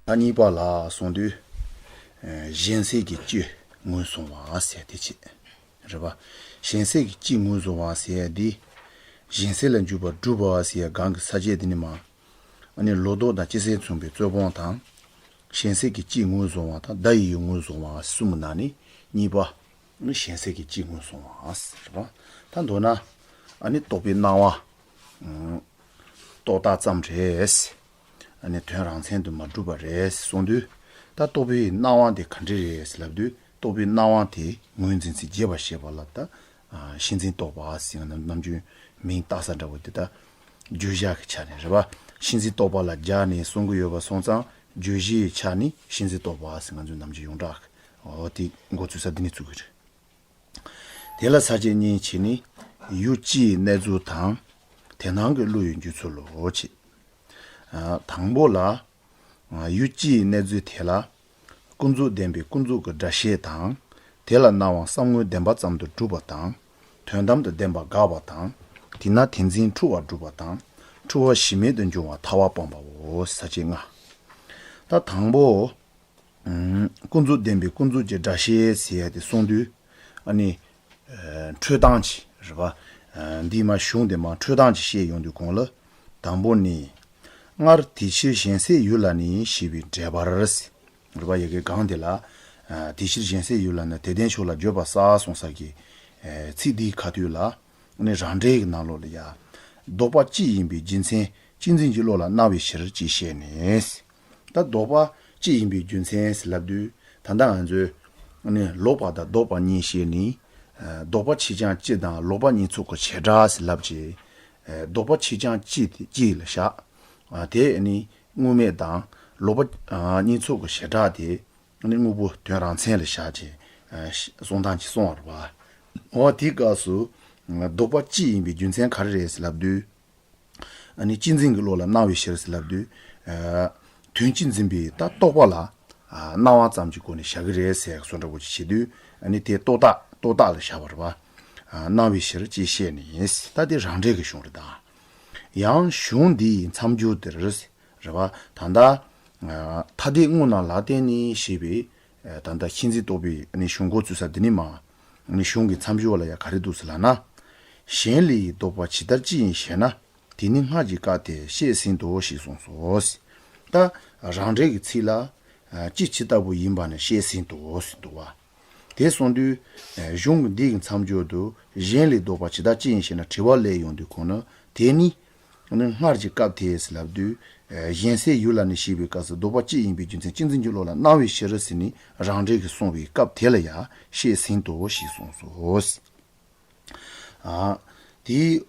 ད་གཉིས་པ་ལ་སོང་དུས། གཞན་སེལ་གྱི་སྤྱི་ངོས་བཟུང་བ་ཟེར་དེ་བྱེད། རེད་པ། གཞན་སེལ་གྱི་སྤྱི་ངོས་བཟུང་བ་ཟེར་ཡ་འདི། གཞན་སེལ་ལ་འཇུག་པ་སྒྲུབ་པ་ཟེར་ཡ་སྒང་གི་ས་བཅད་འདི་ནི་མ། ཨ་ནི་ལོག་རྟོག་དང་སྤྱི་སེལ་མཚུངས་པའི་རྩོད་སྤོང་དང་། གཞན་སེལ་གྱི་སྤྱི་ངོས་བཟུང་བ་དང་བརྡ་ཡི་ཡུལ་ངོས་བཟུང་བ་གསུམ་གྱི་ནང་ནས་གཉིས་པ། ཨ་ནི་གཞན་སེལ་གྱི་སྤྱི་ངོས་བཟུང་བ་ཟེར་བ། ད་མདོར་ན། ཨ་ནི་རྟོག་པའི་སྣང་བ། རྟོག་བཏགས་ཙམ་རེད། ཨ་ནི་དོན་རང་མཚན་དུ་མ་གྲུབ་པ་རེད་གསུངས་དུས། ད་རྟོག་པའི་སྣང་བ་དེ་ག་འདྲ་རེད་ལབ་དུས། རྟོག་པའི་སྣང་བ་དེ་ངོས་འཛིན་ཚིག་རྒྱས་པར་བཤད་པ་ལ་ད། ཨ། གཤིས་འཛིན་རྟོག་པ་ཟེར་ན་ནམ་རྒྱུན་མིང་བཏགས་ས་འདྲ་བོ་དེ་ད། བརྗོད་བྱ་གི་ཆ་ནས་རེད་པ། གཤིས་འཛིན་རྟོག་པ་ལ་སྦྱར་ནས་གསུང་གི་ཡོད་པ་སོང་ཙང་། བརྗོད་གཞིའི་ཆ་ནས་གཤིས་འཛིན་རྟོག་པ་ཟེར་ང་ཚོས་ནམ་རྒྱུན་ཡོངས་གྲགས། འོ་དེ་འགོ་ཚུགས་ས་འདི་ནས་ཚུགས་ཀྱི་རེད། དེ་ལ་ས་བཅད་གཉིས་ཕྱེ་ནས། ཡུལ་སྤྱིའི་གནས་ཚུལ་དང་། དེ་སྣང་གི་བློ་ཡི་འགྱུ་ཚུལ་ལོ་ཅེས། ཨ། དང་པོ་ལ། ཡུལ་སྤྱིའི་གནས་ཚུལ་དེ་ལ། ཀུན་རྫོབ་བདེན་པའི་ཀུན་རྫོབ་ཀྱི་སྒྲ་བཤད་དང་། དེ་ལ་སྣང་བ་བསམ་ངོའི་བདེན་པ་ཙམ་དུ་གྲུབ་པ་དང་། དོན་དམ་དུ་བདེན་པར་དགག་པ་དང་། དེས་ན་དེ་འཛིན་འཁྲུལ་བར་སྒྲུབ་པ་དང་། འཁྲུལ་བ་གཞི་མེད་དུ་འབྱུང་བར་ཐལ་བ་སྤངས་པའོ། ས་བཅད་ལྔ། ད་དང་པོ། ཀུན་རྫོབ་བདེན་པའི་ཀུན་རྫོབ་ཀྱི་སྒྲ་བཤད་ཟེར་ཡ་དེ་གསུངས་དུས། ཨ་ནི། ཨ། འཕྲོས་སྟངས་ཀྱི་རེད་པ། ཨ། འདིའི་མ་གཞུང་དེ་མ་འཕྲོས་སྟངས་ཀྱི་བཤད་ཡོང་དུས་གོང་ལ། དང་པོ་ནི། སྔར་དེ་ཕྱིར་གཞན་སེལ་ཡུལ་ལ་ནི་ཞེས་པའི་འགྲེལ་པར། རེད་པ། ཡ་གི་གང་དེ་ལ། ཨ། དེ་ཕྱིར་གཞན་སེལ་ཡུལ་ལ་ནི་དེ་ལྡན་ཕྱོགས་ལ་བརྗོད་པ་གསལ་གསུངས་ས་གི། ཨ། ཚིག་འདིའི་ཁ་ཐུག་ལ། ནི་རང་འགྲེལ་གྱི་ནང་ལོགས་ལ་ཡ། ལྡོག་པ་གཅིག་ཡིན་པའི་རྒྱུ་མཚན་གཅིག་འཛིན་གྱི་བློ་ལ་སྣང་བའི་ཕྱིར་ཅེས་བཤད་ནས། ད་ལྡོག་པ་གཅིག་ཡིན་པའི་རྒྱུ་མཚན་ཟེར་ལབ་དུས། ད་ལྟ་ང་ཚོས་ནི་ལོག་པ་དང་ལྡོག་པ་གཉིས་བཤད་ནས། ལྡོག་པ་ཆོས་ཅན་གཅིག་དང་ལོག་པ་གཉིས་ཚོགས་ཀྱི་བྱེ་བྲག་ཟེར་ལབ་ཅེས། ལྡོག་པ་ཆོས་ཅན་གཅིག་དེ་གཅིག་ལ་བཞག་དེ་ནི་དངོས་མེད་དང་ལོག་པ་གཉིས་ཚོགས་ཀྱི་བྱེ་བྲག་དེ། ནི་དངོས་པོ་དོན་རང་མཚན་ལ་བཞག་ཅེས། ཨ། གསུང་སྟངས་ཀྱིས་གསུངས་པ་རེད་པ། འོ་དེའི་སྐབས་སུ། ལྡོག་པ་གཅིག་ཡིན་པའི་རྒྱུ་མཚན་ག་རེ་རེད་ཟེར་ལབ་དུས། ཨ་ནི་གཅིག་འཛིན་གྱི་བློ་ལ་སྣང་བའི་ཕྱིར་ཟེར་ལབ་དུས། ཨ། དོན་གཅིག་འཛིན་པའི་ད་རྟོག་པ་ལ། ཨ། སྣང་བ་ཙམ་གྱི་སྒོ་ནས་བཞག་གི་རེད་ཟེར་བཟོ་འདྲ་པོ་ཅིག་བྱེད་དུས། ཨ་ནི་དེ་རྟོག་བཏགས་རྟོག་བཏགས་ལ་བཞག་པ་རེད་པ། ཨ། སྣང་བའི་ཕྱིར་ཅེས་བཤད་ནས། ད་དེ་རང་འགྲེལ་གྱི་གཞུང་རེད་ད། ཡང་གཞུང་འདིའི་མཚམས་སྦྱོར་འདིར། རེད་པ། ད་ལྟ། ཨ། ཐ་དད་དངོས་རྣམས་ལ་བརྟེན་ནས་ཞེས་པའི། ཨ། ད་ལྟ་གཤིས་འཛིན་རྟོག་པའི་ནི་གཞུང་འགོ་ཚུགས་ས་འདི་ནས་མ། ནི་གཞུང་གི་མཚམས་སྦྱོར་ལ་ཡང་ག་རེ་འདུག་ཟེར་ལབ་ན། གཞན་ལས་ལྡོག་པ་ཇི་ལྟར་གཅིག་ཡིན་ཞེ་ན། དེ་ནི་སྔར་གྱི་སྐབས་དེ་བཤད་ཟིན་ཏོ་ཞེས་གསུངས་སོ། ད་རང་འགྲེལ་གྱི་ཚིག་ལ། ཨ། གཅིག་ཇི་ལྟ་བུ་ཡིན་པ་ནི་བཤད་ཟིན་ཏོ་ཟེར་འདུག་པ། དེ་གསུངས་དུས། ཨ། གཞུང་འདིའི་མཚམས་སྦྱོར་དུ་གཞན་ལས་ལྡོག་པ་ཇི་ལྟར་གཅིག་ཡིན་ཞེ་ན་དྲི་བ་སླེབས་ཡོང་དུས་གོང་ན་དེ་ནི། སྔར་གྱི་སྐབས་དེས་ལབ་དུས། གཞན་སེལ་ཡུལ་ལ་ནི་ཞེས་པའི་སྐབས་སུ་ལྡོག་པ་གཅིག་ཡིན་པའི་རྒྱུ་མཚན་གཅིག་འཛིན་གྱི་བློ་ལ་སྣང་བའི་ཕྱིར་ཟེར་ནས་རང་འགྲེལ་གྱིས་གསུངས་པའི་སྐབས་དེ་ལ་ཡང་བཤད་ཟིན་ཏོ་ཞེས་གསུངས་སོ། ཨ། དེའི་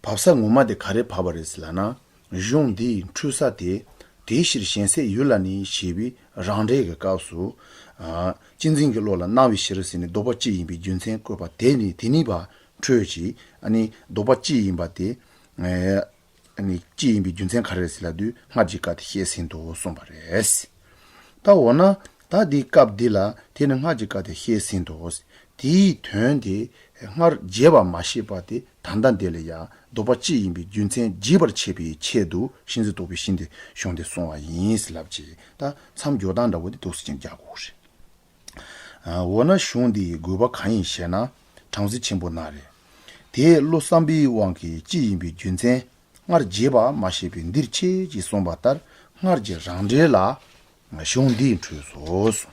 བབས་ས་ངོ་མ་དེ་ག་རེ་བབས་པ་རེད་ཟེར་ལབ་ན། གཞུང་འདིའི་འཁྲུལ་ས་དེ། དེའི་ཕྱིར་གཞན་སེལ་ཡུལ་ལ་ནི་ཞེས་པའི་རང་འགྲེལ་གྱི་སྐབས་སུ། ཨ། གཅིག་འཛིན་གྱི་བློ་ལ་སྣང་བའི་ཕྱིར་ཟེར་ནས་ལྡོག་པ་གཅིག་ཡིན་པའི་རྒྱུ་མཚན་བཀོད་པ་དེ་ནི་དེ་ནི་བ་འཕྲོས་ཀྱིས། ཨ་ནི་ལྡོག་པ་གཅིག་ཡིན་པ་དེ། ཨ་ནི་གཅིག་ཡིན་པའི་རྒྱུ་མཚན་ག་རེ་རེད་ཟེར་ལབ་དུས་སྔར་གྱི་སྐབས་དེ་བཤད་ཟིན་ཏོ་གསུངས་པ་རེད། ད་འོ་ན་ད་འདིའི་སྐབས་འདི་ལ་དེ་ནི་སྔར་གྱི་སྐབས་དེ་བཤད་ཟིན་ཏོ། དེའི་དོན་དེ་སྔར་རྒྱས་པ་མ་བཤད་པ་དེ་ད་ལྟ་འདི་ལ་ཡང་ལྡོག་པ་གཅིག་ཡིན་པའི་རྒྱུ་མཚན་རྒྱས་པར་བྱེད་པའི་ཆེད་དུ་གཤིས་འཛིན་རྟོག་པའི་གཞུང་དེ་གསུངས་པ་ཡིན་ཟེར་ལབ་ཅེས། ད་མཚམས་སྦྱོར་སྟངས་འདྲ་བོ་དེ་འདུག་སེ་ཀྱང་རྒྱག་དགོས་རེད། འོ་ན་གཞུང་འདིའི་དགོས་པ་གང་ཡིན་ཞེ་ན། དྲང་སྲོང་ཆེན་པོ་ན་རེ། དེས་བློ་བསམ་པའི་དབང་གིས་གཅིག་ཡིན་པའི་རྒྱུ་མཚན་སྔར་རྒྱས་པ་མ་བཤད་པས་འདིར་ཆེ་ཅེས་གསུངས་པ་ལྟར་སྔར་གྱི་རང་འགྲེལ་ལ་གཞུང་འདིས་འཁྲུལ་སོ།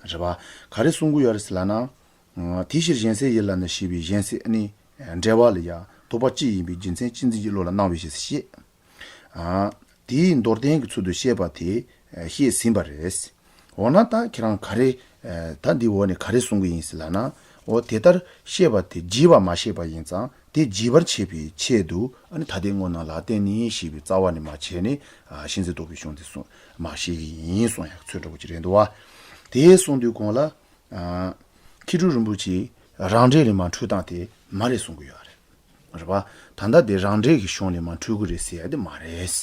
རེད་པ། ག་རེ་གསུང་གི་ཡོད་རེད་ཟེར་ལབ་ན། དེའི་ཕྱིར་གཞན་སེལ་ཡུལ་ལ་ནི་ཞེས་པའི་གཞན་སེལ་ནི་འགྲེལ་པ་ལ་ཡང་ལྡོག་པ་གཅིག་ཡིན་པའི་རྒྱུ་མཚན་གཅིག་འཛིན་གྱི་བློ་ལ་སྣང་བའི་ཕྱིར་ཞེས། ཨ། དེའི་མདོར་བསྟན་གྱི་ཚུལ་དུ་བཤད་པ་དེ་བཤད་ཟིན་པ་རེད། འོ་ན་ད་ཁྱེད་རང་ག་རེ། ད་འདི་འོག་ནས་ག་རེ་གསུང་གི་ཡིན་ཟེར་ལབ་ན། འོ་དེ་ལྟར་བཤད་པ་དེ་རྒྱས་པ་མ་བཤད་པ་ཡིན་ཙང་དེ་རྒྱས་པར་བྱེད་པའི་ཆེད་དུ་ཨ་ནི་ཐ་དད་དངོས་རྣམས་ལ་བརྟེན་ནས་ཞེས་པའི་རྩ་བ་ནས་མ་བྱས་ནས། ཨ། གཤིས་འཛིན་རྟོག་པའི་གཞུང་དེ་གསུང་མ་བཤད་ཀྱི་ཡིན་གསུང་ཡག་ཚོད་འདྲ་པོ་ཅིག་རེད་འདུག་བ། དེ་གསུང་དུས་གོང་ལ། ཨ། མཁས་གྲུབ་རིན་པོ་ཆེས་རང་འགྲེལ་ལས་མར་འཁྲུལ་སྟངས་དེ་མ་རེད་གསུང་གི་ཡོད་རེད། རེད་པ། ད་ལྟ་དེ་རང་འགྲེལ་གྱི་གཞུང་ལས་མར་འཁྲུལ་གི་རེད་ཟེར་ཡ་དེ་མ་རེད།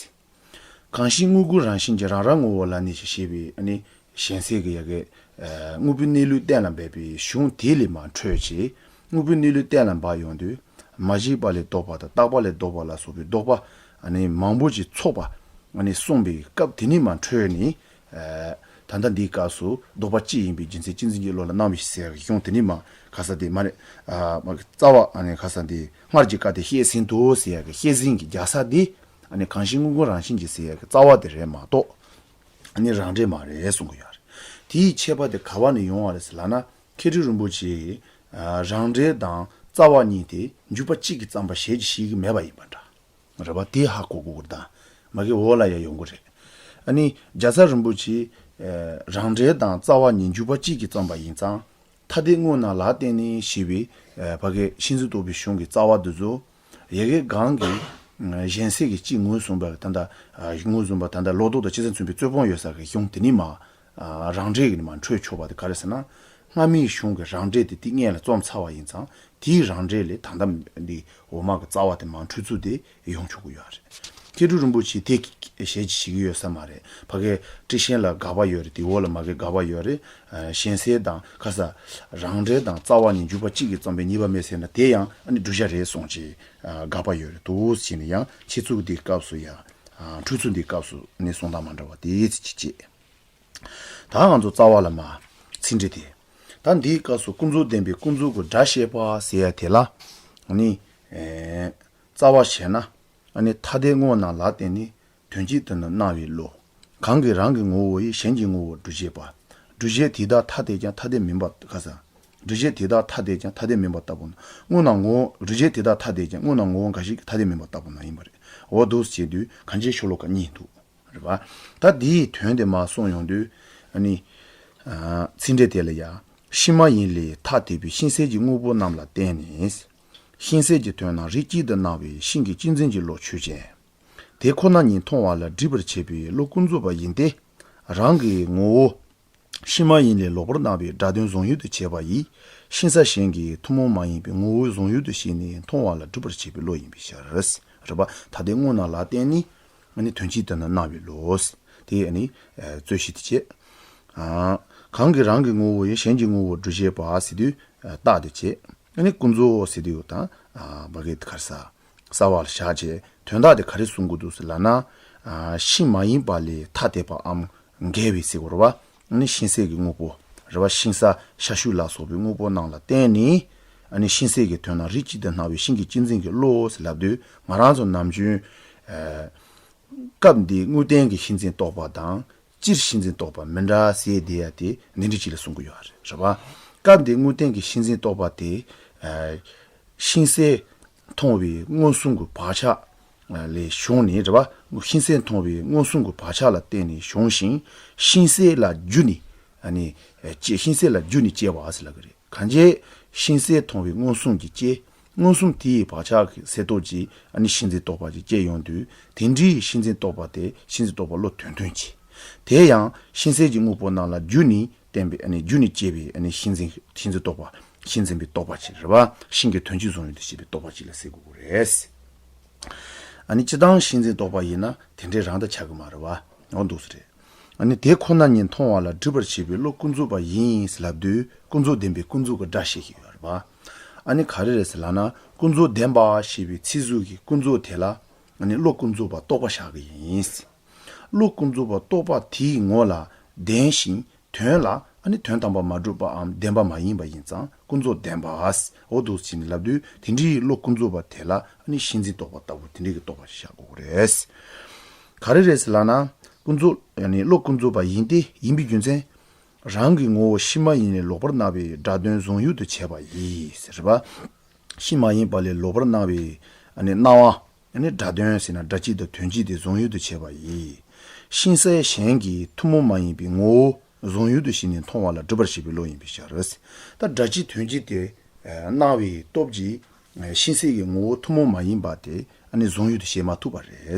གང་ཞིག་དངོས་ཀུན་རང་བཞིན་གྱིས་རང་རང་ངོ་བོ་ལ་གནས་ཤིང་ཞེས་པའི་ནི་གཞན་སེལ་གྱི་ཡ་གི། ཨ། དངོས་པོའི་གནས་ལུགས་གཏན་ལ་འབེབས་པའི་གཞུང་དེ་ལས་མར་འཕྲོས་ཀྱིས་དངོས་པོའི་གནས་ལུགས་གཏན་ལ་འབེབས་ཡོང་དུས་མ་སྐྱེས་པ་ལས་ལྡོག་པ་དང་རྟག་པ་ལས་ལྡོག་པ་ལ་སོགས་པའི་ལྡོག་པ་ཨ་ནི་མང་པོ་ཅིག་ཚོགས་པ་ཨ་ནི་གསུངས་པའི་སྐབས་དེ་ནས་མར་འཕྲོས་ནས། ཨ། ད་ལྟ་འདིའི་སྐབས་སུ་ལྡོག་པ་གཅིག་ཡིན་པའི་རྒྱུ་མཚན་གཅིག་འཛིན་གྱི་བློ་ལ་སྣང་བའི་ཕྱིར་ཟེར་གྱི་གཞུང་དེ་ནས་མར་ཁ་ས་དེ་མ་རེད། ཨ། རྩ་བ་ཨ་ནི་ཁ་ས་དེ་སྔར་གྱི་སྐབས་དེ་བཤད་ཟིན་ཏོ་ཟེར་ཡ་གི་བཤད་ཟིན་གྱི་རྒྱག་ས་དེ་ཨ་ནི་གང་ཞིག་དངོས་ཀུན་རང་བཞིན་གྱིས་ཟེར་ཡ་གི་རྩ་བ་དེ་རེད་མ་གཏོགས། ཨ་ནི་རང་འགྲེལ་མ་རེད་གསུང་གི་ཡོད་རེད། དེའི་ཁྱད་པར་དེ་ག་བ་ནས་ཡོང་བ་རེད་ཟེར་ལབ་ན། མཁས་གྲུབ་རིན་པོ་ཆེས། ཨ། རང་འགྲེལ་དང་རྩ་བ་གཉིས་དེ་འཇུག་པ་གཅིག་གི་རྩོམ་པ་ཞལ་གྱིས་བཞེས་ཀྱི་མེད་པ་ཡིན་པ་འདྲ། རེད་པ། དེ་ཧ་གོ་དགོས་ཀྱི་རེད་ད། མ་གི་འོག་ལ་ཡ་ཡོང་གི་རེད། ཨ་ནི་རྒྱལ་ཚབ་རིན་པོ་ཆེ་རང་འགྲེལ་དང་རྩ་བ་ཉིད་འཇུག་པ་གཅིག་གིས་བརྩམས་པ་ཡིན་ཙང་། ཐ་དད་དངོས་རྣམས་ལ་བརྟེན་ནས་ཞེས་པའི་ཕ་གི་ཤིང་རྩི་ལྟོ་བའི་གཞུང་གི་རྩ་བ་འདི་ཚོ། ཡ་གི་གང་གི་གཞན་སེལ་གྱི་གཅིག་ངོས་བཟུང་བ་ད་ལྟ་ངོས་བཟུང་བ་ད་ལྟ་ལོག་རྟོག་དང་ཅི་ཙམ་མཚུངས་པའི་རྩོད་སྤོང་ཡོད་ས་གི་གཞུང་དེ་ནི་མ། རང་འགྲེལ་གྱི་ནི་མ་འཕྲོད་ཆོག་པ་དེ་ག་རེ་ཟེར་ན། སྔ་མའི་གཞུང་གི་རང་འགྲེལ་དེ་དེ་སྔོན་ལ་རྩོམ་ཚར་བ་ཡིན་ཙང་། དེའི་རང་འགྲེལ་ལས་ད་ལྟ་འདི་འོག་མ་གི་རྩ་བ་དེ་མ་འཕྲོད་ཚུལ་དེ་ཡོང་ཆོག་གི་ཡོད་རེད། མཁས་གྲུབ་རིན་པོ་ཆེ་དེ་ཞལ་གྱིས་བཞེས་ཀྱི་ཡོད་ས་མ་རེད། ཕ་གི་ཊཱིཀ་ཆེན་ལ་དགག་པ་ཡོད་རེད། དེའི་འོག་ལ་མ་གི་དགག་པ་ཡོད་རེད། གཞན་སེལ་དང་ཁ་ས་རང་འགྲེལ་དང་རྩ་བ་ཉིད་འཇུག་པ་གཅིག་གིས་བརྩམས་པའི་ཉེས་པ་མེད་ཟེར་ན་དེ་ཡང་ཨ་ནི་བསྒྲུབ་བྱ་རེད་གསུངས་ཀྱི་དགག་པ་ཡོད་རེད་འདུག་ཟེར་ནས། ཡང་འཆད་ཚུལ་འདིའི་སྐབས་སུ་ཡང་འཕྲོས་ཚུལ་འདིའི་སྐབས་སུ་ནི་གསུང་སྟངས་མ་འདྲ་བ་དེ་ཚིག་ཅིག་བྱས། ད་ང་ཚོ་རྩ་བ་ལ་མ་ཚིག་འགྲེལ་དེ། ད་འདིའི་སྐབས་སུ་ཀུན་རྫོབ་བདེན་པའི་ཀུན་རྫོབ་ཀྱི་སྒྲ་བཤད་པ་ཟེར་ཡ་དེ་ལ་ནི། རྩ་བ་བྱས་ན། ཨ་ནི་ཐ་དད་དངོས་རྣམས་ལ་བརྟེན་ནས་དོན་སྤྱི་ལྟར་ན་སྣང་བའི་བློ། གང་གིས་རང་གི་ངོ་བོ་ཡི་གཞན་གྱི་ངོ་བོར་སྒྲུབ་བྱེད་པ། སྒྲུབ་བྱེད་དེ་དག་ཐ་དད་ཀྱང་ཐ་དད་མིན་པ་ག་ས། སྒྲུབ་བྱེད་དེ་དག་ཐ་དད་ཀྱང་ཐ་དད་མིན་པ་ལྟ་བུ་ན། དངོས་རྣམས་ངོ་བོ། སྒྲུབ་བྱེད་དེ་དག་ཐ་དད་ཀྱང་དངོས་རྣམས་ངོ་བོ་འགའ་ཞིག་ཐ་དད་མིན་པ་ལྟ་བུ་ན་ཡིན་པ་རེད། འོ་འདུག་སེ་བྱེད་དུས་གང་ཅིའི་ཤོ་ལོ་ཀ་གཉིས་འདུག་རེད་པ། ད་འདིའི་དོན་དེ་མར་གསུངས་ཡོང་དུས། ཨ་ནི། ཚིག་འགྲེལ་དེ་ལ་ཡང་། ཤིང་མ་ཡིན་ལས་ཐ་དད་པའི་ཤིང་གསལ་གྱི་དངོས་པོ་རྣམས་ལ་བརྟེན་ནས། ཤིང་གསལ་གྱི་དོན་རྣམས་རིགས་གཅིག་ཏུ་སྣང་བའི་ཤིང་གི་སྤྱི་འཛིན་གྱི་བློ་ཆོས་ཅན། དེ་ཁོ་ན་ཉིད་མཐོང་བ་ལ་སྒྲིབ་པར་བྱེད་པའི་བློ་ཀུན་རྫོབ་པ་ཡིན་ཏེ། རང་གི་ངོ་བོ། ཤིང་མ་ཡིན་ལས་ལོག་པར་སྣང་བའི་སྒྲ་དོན་བཟུང་ཡུལ་དུ་བྱས་པ་ཡིས། ཤིང་གསལ་གཞན་གྱི་ཐུན་མོང་མ་ཡིན་པའི་ངོ་བོའི་བཟུང་ཡུལ་དུ་བྱས་ནས་མཐོང་བ་ལ་སྒྲིབ་པར་བྱེད་པའི་བློ་ཡིན་པའི་ཕྱིར། རེད་པ། ཐ་དད་དངོས་རྣམས་ལ་བརྟེན་ནས། ཨ་ནི་དོན་སྤྱི་ལྟར་ན་སྣང་བའི་བློ། དེ་ཨ་ནི་རྩོད་གཞི་དེ་བྱས། གང་གིས་རང་གི་ངོ་བོ་ཡི་གཞན་གྱི་ངོ་བོར་སྒྲུབ་བྱེད་པ་ཟེར་དུས་རྟགས་དེ་བྱས། ཨ་ནི་ཀུན་རྫོབ་ཟེར་དུས་དང་། བ་གི་གར་ས། རྩ་བ་ལ་བཞག་བྱས་དོན་དག་དེ་ག་རེ་གསུང་གི་འདུག་ཟེར་ལབ་ན། ཤིང་མ་ཡིན་པ་ལས་ཐ་དད་པའམ་འགལ་བའི་ཟེར་དགོས་རེད་པ། ནི་ཤིང་གསལ་གྱི་དངོས་པོ། རེད་པ། ཤིང་ས་ཤ་ཤུ་ལ་སོགས་པའི་དངོས་པོ་རྣམས་ལ་བརྟེན་ནས། ཨ་ནི་ཤིང་གསལ་གྱི་དོན་རྣམས་རིགས་གཅིག་ཏུ་སྣང་བའི་ཤིང་གི་སྤྱི་འཛིན་གྱི་བློ་ཟེར་ལབ་དུས་ང་རང་ཚོ་ནམ་རྒྱུན། སྐབས་འདིའི་དངོས་བསྟན་གྱི་ཤིང་འཛིན་རྟོག་པ་དང་། སྤྱིར་ཤིང་འཛིན་རྟོག་པ་མི་འདྲ་ཟེར་བསྡད་ཡ་དེ་འདི་འདྲ་ཅིག་ལ་གསུང་གི་ཡོད་རེད། རེད་པ། སྐབས་འདིའི་དངོས་བསྟན་གྱི་ཤིང་འཛིན་རྟོག་པ་དེ། ཤིང་གསལ་མཐོང་བའི་མངོན་སུམ་གྱི་བག་ཆགས་ལས་བྱུང་ནས། རེད་པ། ཤིང་གསལ་མཐོང་བའི་མངོན་སུམ་གྱི་བག་ཆགས་ལ་བརྟེན་ནས་བྱུང་ཞིང་། ཤིང་གསལ་ལ་རྒྱུ་ནི། ཨ་ནི། སྐྱེ། ཤིང་གསལ་ལ་རྒྱུ་ནི་སྐྱེ་བ་ཟེར་ལབ་ཀྱི་རེད། གང་ཅི། ཤིང་གསལ་མཐོང་བའི་མངོན་སུམ་གྱི་སྐྱེ། མངོན་སུམ་དེའི་བག་ཆགས་ཀྱི་གསལ་སྟོབས་ཀྱིས་ཨ་ནི་ཤིང་འཛིན་རྟོག་པ་ཅིག་སྐྱེ་ཡོང་དུས། དེ་འདྲའི་ཤིང་འཛིན་རྟོག་པ་དེ་ཤིང་འཛིན་རྟོག་པ་བློ་དོན་མཐུན་གྱི། དེ་ཡང་ཤིང་གསལ་གྱི་དངོས་པོ་རྣམས་ལ་རྒྱུ་ནི་བརྟེན་པའི། ཨ་ནི་རྒྱུ་ནི་སྐྱེ་བའི། ཨ་ནི་ཤིང་འཛིན། ཤིང་འཛིན་རྟོག་པ། ཤིང་འཛིན་པའི་རྟོག་པ་ཅིག་རེད་པ། ཤིང་གི་དོན་སྤྱི་བཟུང་ཡུལ་དུ་བྱེད་པའི་རྟོག་པ་ཅིག་ལ་ཟེར་དགོས་ཀྱི་རེད། ཨ་ནི་སྤྱིར་བཏང་ཤིང་འཛིན་རྟོག་པ་ཡིན་ན་དེ་འདྲའི་རང་དུ་ཆགས་ཀྱི་མ་རེད་པ། འོ་འདུག་སེ་རེད། ཨ་ནི་དེ་ཁོ་ན་ཉིད་མཐོང་བ་ལ་སྒྲིབ་པར་བྱེད་པའི་བློ་ཀུན་རྫོབ་པ་ཡིན་ཟེར་ལབ་དུས་ཀུན་རྫོབ་བདེན་པའི་ཀུན་རྫོབ་ཀྱི་སྒྲ་བཤད་ཀྱི་ཡོད་རེད་པ། ཨ་ནི་ག་རེ་རེད་ཟེར་ལབ་ན། ཀུན་རྫོབ་བདེན་པ་ཞེས་པའི་ཚིག་ཟུར་གྱི་ཀུན་རྫོབ་དེ་ལ། ཨ་ནི་བློ་ཀུན་རྫོབ་པ་རྟོག་པ་བཞག་གི་ཡིན། བློ་ཀུན་རྫོབ་པ་རྟོག་པ་དེའི་ངོ་ལ་བདེན་ཞིང་དོན་ལ། ཨ་ནི་དོན་དམ་པར་མ་གྲུབ་པའམ་བདེན་པ་མ་ཡིན་པ་ཡིན་ཙང་ཀུན་རྫོབ་བདེན་པ། འོ་འདུག་སེ་བྱས་ནས་ལབ་དུས་དེ་འདྲའི་བློ་ཀུན་རྫོབ་པ་དེ་ལ་ཨ་ནི་ཤིང་འཛིན་རྟོག་པ་ལྟ་བུ་དེ་འདྲའི་གི་རྟོག་པ་ཞིག་བཞག་དགོས་ཀྱི་རེད། ག་རེ་རེད་ཟེར་ལབ་ན། ཀུན་རྫོབ། ཨ་ནི་བློ་ཀུན་རྫོབ་པ་ཡིན་ཏེ། ཡིན་པའི་རྒྱུ་མཚན། རང་གི་ངོ་བོ་ཤིང་མ་ཡིན་ལས་ལོག་པར་སྣང་བའི་སྒྲ་དོན་བཟུང་ཡུལ་དུ་བྱས་པ་ཡིས། རེད་པ། ཤིང་མ་ཡིན་པ་ལས་ལོག་པར་སྣང་བའི། ཨ་ནི་སྣང་བ། ཨ་ནི་སྒྲ་དོན་ཟེར་ན་སྒྲ་སྤྱི་དང་དོན་སྤྱི་དེ་བཟུང་ཡུལ་དུ་བྱས་པ་ཡིས། ཤིང་གསལ་གཞན་གྱི་ཐུན་མོང་མ་ཡིན་པའི་ངོ་བོ་བཟུང་ཡུལ་དུ་བྱས་ནས་མཐོང་བ་ལ་སྒྲིབ་པར་བྱེད་པའི་བློ་ཡིན་པའི་ཕྱིར། ད་སྒྲ་སྤྱི་དོན་སྤྱི་དེ་སྣང་བའི་སྟོབས་ཀྱིས་ཤིང་གསལ་གྱི་ངོ་བོ་ཐུན་མོང་མ་ཡིན་པ་དེ་ཨ་ནི་བཟུང་ཡུལ་དུ་བྱེད་མ་ཐུབ་པ་རེད།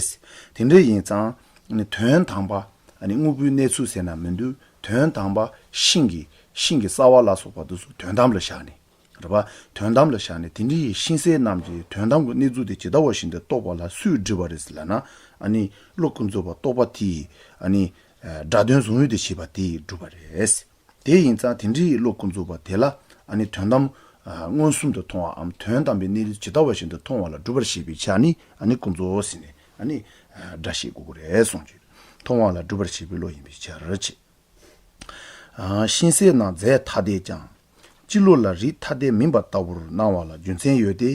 དེ་འདྲ་ཡིན་ཙང་ཨ་ནི་དོན་དམ་པ། ཨ་ནི་དངོས་པོའི་གནས་ཚུལ་ཟེར་ན་མི་འདུག་དོན་དམ་པ་ཤིང་གི། ཤིང་གི་རྩ་བ་ལ་སོགས་པ་དེ་ཚོ་དོན་དམ་ལ་བཞག་ནས། རེད་པ། དོན་དམ་ལ་བཞག་ནས་དེ་འདྲའི་ཤིང་གསལ་རྣམས་ཀྱི་དོན་དམ་གྱི་གནས་ཚུལ་དེ་ཇི་ལྟ་བ་བཞིན་དུ་རྟོགས་པ་ལ་སུས་སྒྲིབ་པ་རེད་ཟེར་ལབ་ན། ཨ་ནི་བློ་ཀུན་རྫོབ་པ་རྟོག་པ་དེས་ཨ་ནི་སྒྲ་དོན་བཟུང་ཡུལ་དུ་བྱེད་པ་དེས་སྒྲུབ་པ་རེད། དེ་ཡིན་ཙང་དེ་འདྲའི་བློ་ཀུན་རྫོབ་པ་དེ་ལ་ཨ་ནི་དོན་དམ་མངོན་སུམ་དུ་མཐོང་བའམ་དོན་དམ་པའི་གནས་ལུགས་ཇི་ལྟ་བ་བཞིན་དུ་མཐོང་བ་ལ་སྒྲུབ་པར་བྱེད་པའི་ཆ་ནི་ཨ་ནི་ཀུན་རྫོབ་ཟེར་ནས་ཨ་ནི་སྒྲ་བཤད་དགོས་ཀྱི་རེད་གསུངས་ཀྱི། མཐོང་བ་ལ་སྒྲུབ་པར་བྱེད་པའི་བློ་ཡིན་པའི་ཕྱིར་ཅེས། ཤིང་གསལ་རྣམས་རྫས་ཐ་དད་ཀྱང་། སྤྱི་བློ་ལ་རིགས་ཐ་དད་མིན་པ་ལྟ་བུར་སྣང་བ་ལ་རྒྱུ་མཚན་ཡོད་དེ།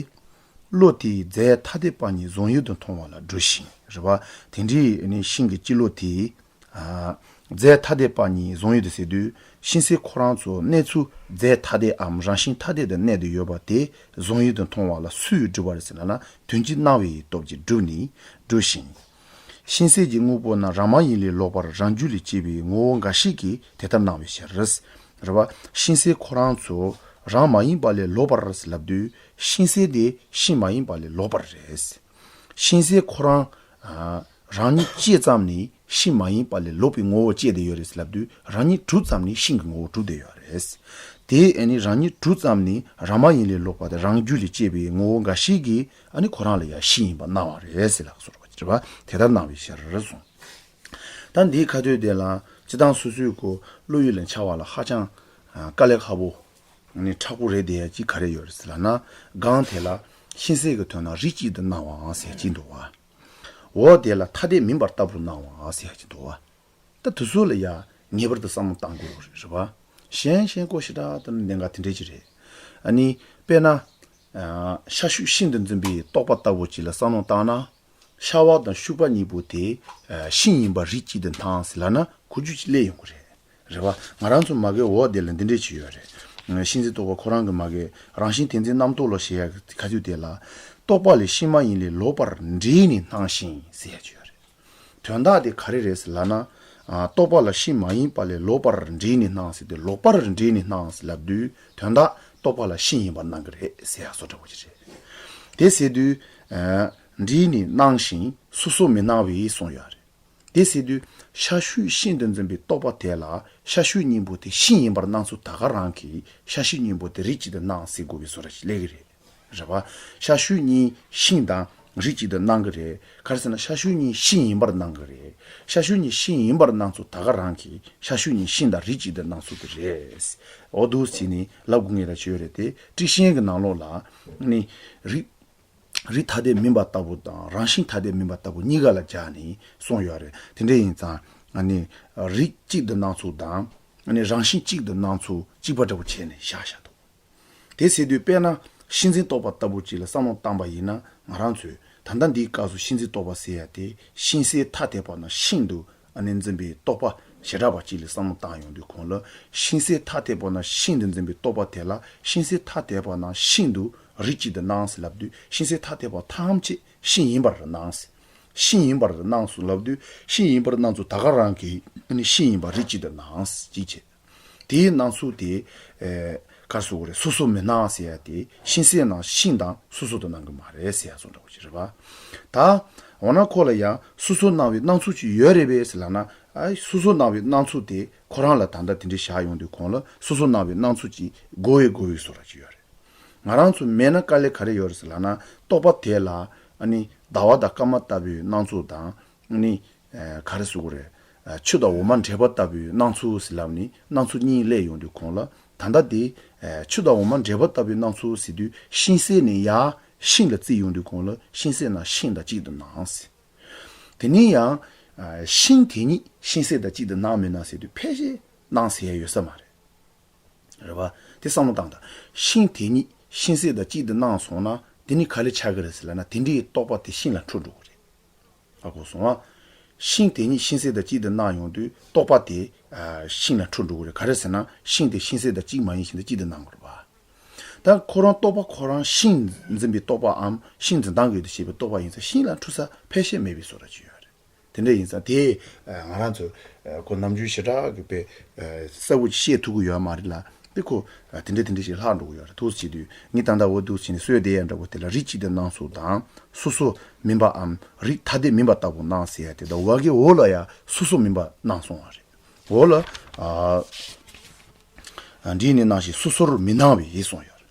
བློ་དེས་རྫས་ཐ་དད་པ་ཉིད་བཟུང་ཡུལ་དུ་མཐོང་བ་ལ་སྒྲུབ་ཤིང་། རེད་པ། དེ་འདྲའི་ནི་ཤིང་གི་སྤྱི་བློ་དེས་ རྫས་ཐ་དད་པ་གཉིས་བཟུང་ཡུལ་དུ་ཟེར་དུས། ཤིང་ཚད་ཁོ་རང་ཚོ་གནས་ཚུལ་རྫས་ཐ་དད་འམ་རང་བཞིན་ཐ་དད་དུ་གནས་ཏེ་ཡོད་པ་དེ་བཟུང་ཡུལ་དུ་མཐོང་བ་ལ་སུས་སྒྲུབ་པ་རེད་ཟེར་ན་ན། དོན་སྤྱི་སྣང་བའི་སྟོབས་ཀྱིས་སྒྲུབ་ནས་སྒྲུབ་ཤིང་། ཤིང་ཚད་ཀྱི་དངོས་པོ་རྣམས་རང་མ་ཡིན་ལས་ལོག་པར་རང་རྒྱུ་ལས་སྐྱེས་པའི་ངོ་བོ་འགའ་ཞིག་གིས་དེ་ལྟར་སྣང་བའི་ཕྱིར། རེད་བ། ཤིང་ཚད་ཁོ་རང་ཚོ་རང་མ་ཡིན་པ་ལས་ལོག་པར་ལབ་དུས། ཤིང་ཚད་དེ་ཤིང་མ་ཡིན་པ་ལས་ལོག་པར་རེད། ཤིང་ཚད་ཁོ་རང་རང་ཉིད་སྐྱེས་ཙམ་ནས་ཤིང་མ་ཡིན་པ་ལས་ལོག་པའི་ངོ་བོ་སྐྱེས་ཏེ་ཡོད་རེད་ལབ་དུས། རང་ཉིད་གྲུབ་ཙམ་ནས་ཤིང་གི་ངོ་བོ་གྲུབ་སྟེ་ཡོད་རེད། དེ་ཨ་ནི་རང་ཉིད་གྲུབ་ཙམ་ནས་རང་མ་ཡིན་ལས་ལོག་པ་དེ་རང་རྒྱུ་ལས་སྐྱེས་པའི་ངོ་བོ་འགའ་ཞིག་གིས་ཨ་ནི་ཁོ་རང་ལ་ཡང་ཤིང་ཡིན་པ་སྣང་བ་རེད་ཟེར་ལ་སོགས་པ་རེད་བ། དེ་ལྟར་སྣང་བའི་ཕྱིར་གསུངས། ད་འདིའི་ཁ་ཐོག་དེ་ལ་སྤྱིར་བཏང་སོ་སོའི་གོ་བློ་ཡུལ་ལ་འཆར་བ་ལ་ཧ་ཅང་དཀའ་ལས་ཁག་པོ་ནི་མཁྲེགས་པོ་རེད་དེ་ཡ་གཅིག་ག་རེ་ཡོད་རེད་ཟེར་ལབ་ན། སྒང་དེ་ལ་ཤིང་ཚད་ཀྱི་དོན་ན་རིགས་གཅིག་ཏུ་སྣང་བའང་ཟེར་གྱི་འདུག་བ། འོག་དེ་ལ་ཐ་དད་མིན་པ་ལྟ་བུར་སྣང་བའང་ཟེར་གྱི་འདུག་བ། ད་དེ་ཚོ་ལ་ཡ་ངེས་པར་དུ་བསམ་བློ་བཏང་དགོས་རེད་བ། གཞན་གཞན་ཀོ་ཤི་ཏྲ་ལྟ་ན་གནད་འགག་དེ་འདྲས་ཅིག་རེད། ཨ་ནི་དཔེར་ན། ཤ་ཤོད་ཤིང་དུ་འཛིན་པའི་རྟོག་པ་ལྟ་བུ་ཅིག་ལ་བསམ་བློ་བཏང་ན། ཤ་བ་དང་ཤུག་པ་གཉིས་པོ་དེ་ཤིང་ཡིན་པ་རིགས་གཅིག་ཏུ་སྣང་ཟེར་ལབ་ན་གོ་རྒྱུ་ཅིག་སླེབས་ཡོང་གི་རེད། རེད་བ། ང་རང་ཚོ་མ་གིའི་འོག་དེ་ལ་འདི་འདྲས་ཅིག་ཡོད་རེད། ཤིང་ཚད་རྟོག་པ་ཁོ་རང་གི་མ་གི་རང་བཞིན་དེ་འཛིན་རྣམ་རྟོག་ལ་ཞེས་ཡ་གི་ཁ་ཚུལ་དེ་ལ། རྟོག་པ་ལས་ཤིང་མ་ཡིན་ལས་ལོག་པར་འདྲེས་ནས་སྣང་ཞིང་ཟེར་ཡ་ཅིག་ཡོད་རེད། དོན་དག་དེ་ག་རེ་རེད་ཟེར་ལབ་ན། རྟོག་པ་ལ་ཤིང་མ་ཡིན་པ་ལས་ལོག་པར་འདྲེས་ནས་སྣང་ཟེར་ཏེ། ལོག་པར་འདྲེས་ནས་སྣང་ཟེར་ལབ་དུས། དོན་དག་རྟོག་པ་ལ་ཤིང་ཡིན་པར་སྣང་གི་རེད་ཟེར་ཡ་བཟོ་འདྲ་བོ་ཅིག་རེད། དེ་ཟེར་དུས། འདྲེས་ནས་སྣང་ཞིང་སོ་སོར་མི་སྣང་བས་གསུངས་ཡོད་རེད། དེ་ཟེར་དུས། ཤ་ཤོད་ཤིང་དུ་འཛིན་པའི་རྟོག་པ་དེ་ལ་ཤ་ཤོད་གཉིས་པོ་དེ་ཤིང་ཡིན་པར་སྣང་ཚུལ་ད་ག་རང་གིས་ཤ་ཤོད་གཉིས་པོ་དེ་རིགས་གཅིག་ཏུ་སྣང་ཟེར་དགོས་པའི་བཟོ་འདྲ་ཞིག་སླེབས་ཀྱི་རེད། རེད་བ། ཤ་ཤོད་གཉིས་ཤིང་དང་རིགས་གཅིག་ཏུ་སྣང་གི་རེད། ག་རེ་ཟེར་ན་ཤ་ཤོད་གཉིས་ཤིང་ཡིན་པར་སྣང་གི་རེད། ཤ་ཤོད་གཉིས་ཤིང་ཡིན་པར་སྣང་ཚུལ་ད་ག་རང་གིས་ཤ་ཤོད་གཉིས་ཤིང་དང་རིགས་གཅིག་ཏུ་སྣང་ཚུལ་དེ་རེད། འོ་འདུག་སེ་བྱས་ནས་ལབ་དགོས་ངེས་ར་ཅིག་ཡོད་རེད་དེ། ཊཱིཀ་ཤན་གྱི་ནང་ལོགས་ལ་ནི་རིགས། རིགས་ཐ་དད་མིན་པ་ལྟ་བུ་དང་རང་བཞིན་ཐ་དད་མིན་པ་ལྟ་བུ་གཉིས་ཀ་ལ་སྦྱར་ནས་གསུངས་ཡོད་རེད། དེ་འདྲ་ཡིན་ཙང་ཨ་ནི་རིགས་གཅིག་ཏུ་སྣང་ཚུལ་དང་ཨ་ནི་རང་བཞིན་གཅིག་ཏུ་སྣང་ཚུལ་གཅིག་པ་འདྲ་བོ་བྱས་ནས་བཞག་བཞག་འདུག་དེ་ཟེར་དུས་དཔེར་ན་ཤིང་འཛིན་རྟོག་པ་ལྟ་བུ་ཅིག་ལ་བསམ་བློ་བཏང་པ་ཡིན་ན། ང་རང་ཚོས་ད་ལྟ་འདིའི་སྐབས་སུ་ཤིང་འཛིན་རྟོག་པ་ཟེར་ཡ་དེ་ཤིང་ཚད་ཐ་དད་པ་ན་ཤིང་དུ་ཨ་ནི་འཛིན་པའི་རྟོག་པ་བྱེ་བྲག་པ་གཅིག་ལ་བསམ་བློ་བཏང་ཡོང་དུས་གོང་ལ། ཤིང་ཚད་ཐ་དད་པ་ན་ཤིང་དུ་འཛིན་པའི་རྟོག་པ་དེ་ལ་ཤིང་ཚད་ཐ་དད་པ་ན་ཤིང་དུ་རིགས་གཅིག་ཏུ་སྣང་ཟེར་ལབ་དུས། ཤིང་ཚད་ཐ་དད་པ་ཐམས་ཅད་ཤིང་ཡིན་པར་སྣང་ཟེར། ཤིང་ཡིན་པར་སྣང་ཟེར་ལབ་དུས། ཤིང་ཡིན་པར་སྣང་ཚུལ་ད་ག་རང་གིས་ཨ་ནི་ཤིང་ཡིན་པ་རིགས་གཅིག་ཏུ་སྣང་ཟེར་གཅིག་བྱས། དེའི་སྣང་ཚུལ་དེ། ཨེ། ག་རེ་ཟེར་དགོས་རེད། སོ་སོར་མི་སྣང་ཟེར་ཡ་དེ་ཤིང་ཚད་ནང་ཤིང་དང་སོ་སོ་དུ་སྣང་གི་མ་རེད་ཟེར་ཡ་བཟོ་འདྲ་བོ་ཞིག་རེད་པ། ད་འོ་ན་ཁོ་ལ་ཡང་སོ་སོར་སྣང་བའི་སྣང་ཚུལ་ཅིག་ཡོད་རེད་པས་ཟེར་ལབ་ན། ཨ། སོ་སོར་སྣང་བའི་སྣང་ཚུལ་དེ་ཁོ་རང་ལ་ད་ལྟ་དེ་འདྲ་བཞག་ཡོང་དུས་གོང་ལ་སོ་སོར་སྣང་བའི་སྣང་ཚུལ་ཅིག་དགོས་པའི་དགོས་པའི་བཟོ་འདྲ་ཅིག་ཡོད་རེད། ང་རང་ཚོ་མེད་ན་དཀའ་ལས་ག་རེ་ཡོད་རེད་ཟེར་ལབ་ན། རྟོག་པ་དེ་ལ་ཨ་ནི་ཟླ་བ་དང་སྐར་མ་ལྟ་བུའི་སྣང་ཚུལ་དང་། ནི། ཨ། ག་རེ་ཟེར་དགོས་རེད། ཨ། ཆུ་དང་འོ་མ་འདྲེས་པ་ལྟ་བུའི་སྣང་ཚུལ་ཟེར་ལབ་ནི་སྣང་ཚུལ་གཉིས་སླེབས་ཡོང་དུས་གོང་ལ། ད་ལྟ་དེ། ཨ། ཆུ་དང་འོ་མ་འདྲེས་པ་ལྟ་བུའི་སྣང་ཚུལ་ཟེར་དུས་ཤིང་ཚད་ནས་ཡར་ཤིང་ལ་བརྩིས་ཡོང་དུས་གོང་ལ་ཤིང་ཚད་ནང་ཤིང་དང་གཅིག་ཏུ་སྣང་ཟེར། དེ་ནས་ཡང་། ཨ། ཤིང་དེ་ཉིད་ཤིང་ཚད་དང་གཅིག་ཏུ་སྣང་མི་སྣང་ཟེར་དུས་ཕལ་ཆེར་སྣང་ཟེར་ཡ་ཡོད་ས་མ་རེད། རེད་པ། དེ་བསམ་བློ་བཏང་དང་། ཤིང་དེ་ཉིད་ཤིང་ཚད་དང་གཅིག་ཏུ་སྣང་སོང་ན་དེ་ནི་ག་རེ་ཆགས་ཀྱི་རེད་ཟེར་ལབ་ན། དེ་འདྲའི་རྟོག་པ་དེ་ཤིང་ལ་འཁྲུལ་འགྲོ་གི་རེད། ཧ་གོ་སོང་ཨ། ཤིང་དེ་ཉིད་ཤིང་ཚད་དང་གཅིག་ཏུ་སྣང་ཡོང་དུས་རྟོག་པ་དེ། ཨ། ཤིང་ལ་འཁྲུལ་འགྲོ་གི་རེད། ག་རེ་ཟེར་ན་ཤིང་དེ་ཤིང་ཚད་དང་གཅིག་མ་ཡིན་ཞིང་དང་གཅིག་ཏུ་སྣང་གི་རེད་པ། ད་ཁོ་རང་རྟོག་པ་ཁོ་རང་ཤིང་འཛིན་པའི་རྟོག་པའམ་ཤིང་འཛིན་སྟངས་ཀྱི་ཡུལ་དུ་བྱེད་པའི་རྟོག་པ་ཡིན་ཙང་ཤིང་ལ་འཁྲུལ་ས་ཕལ་ཆེར་མེད་པའི་བཟོ་འདྲ་ཅིག་ཡོད་རེད། དེ་འདྲ་ཡིན་ཙང་དེ་ང་རང་ཚོ་ཁོ་ནམ་རྒྱུན་ཞེ་དྲག་གི་དཔེ་གསལ་པོ་ཅིག་བཤད་ཐུབ་ཀྱི་ཡོད་མ་རེད་ལ། དེ་ཁོ་དེ་འདྲ་དེ་འདྲ་ཞིག་ལྷག་འགྲོ་གི་ཡོད་རེད། འདུག་སེ་བྱེད་དུས་ངས་ད་ལྟ་འོ་འདུག་སེ་བྱས་ནས་གསོལ་བ་འདེབས་ཡ་འདྲ་པོ་དེ་ལ་རིགས་གཅིག་ཏུ་སྣང་ཚུལ་དང་སོ་སོ་མིན་པའམ་རིགས་ཐ་དད་མིན་པ་ལྟ་བུ་སྣང་ཟེར་ཡ་དེ་དང་། འོག་གི་འོག་ལ་ཡ་སོ་སོ་མིན་པ་སྣང་སོང་བ་རེད། འོག་ལ། ཨ། འདྲེས་ནས་སྣང་ཞིང་སོ་སོར་མི་སྣང་བས་གསུངས་ཡོད་རེད།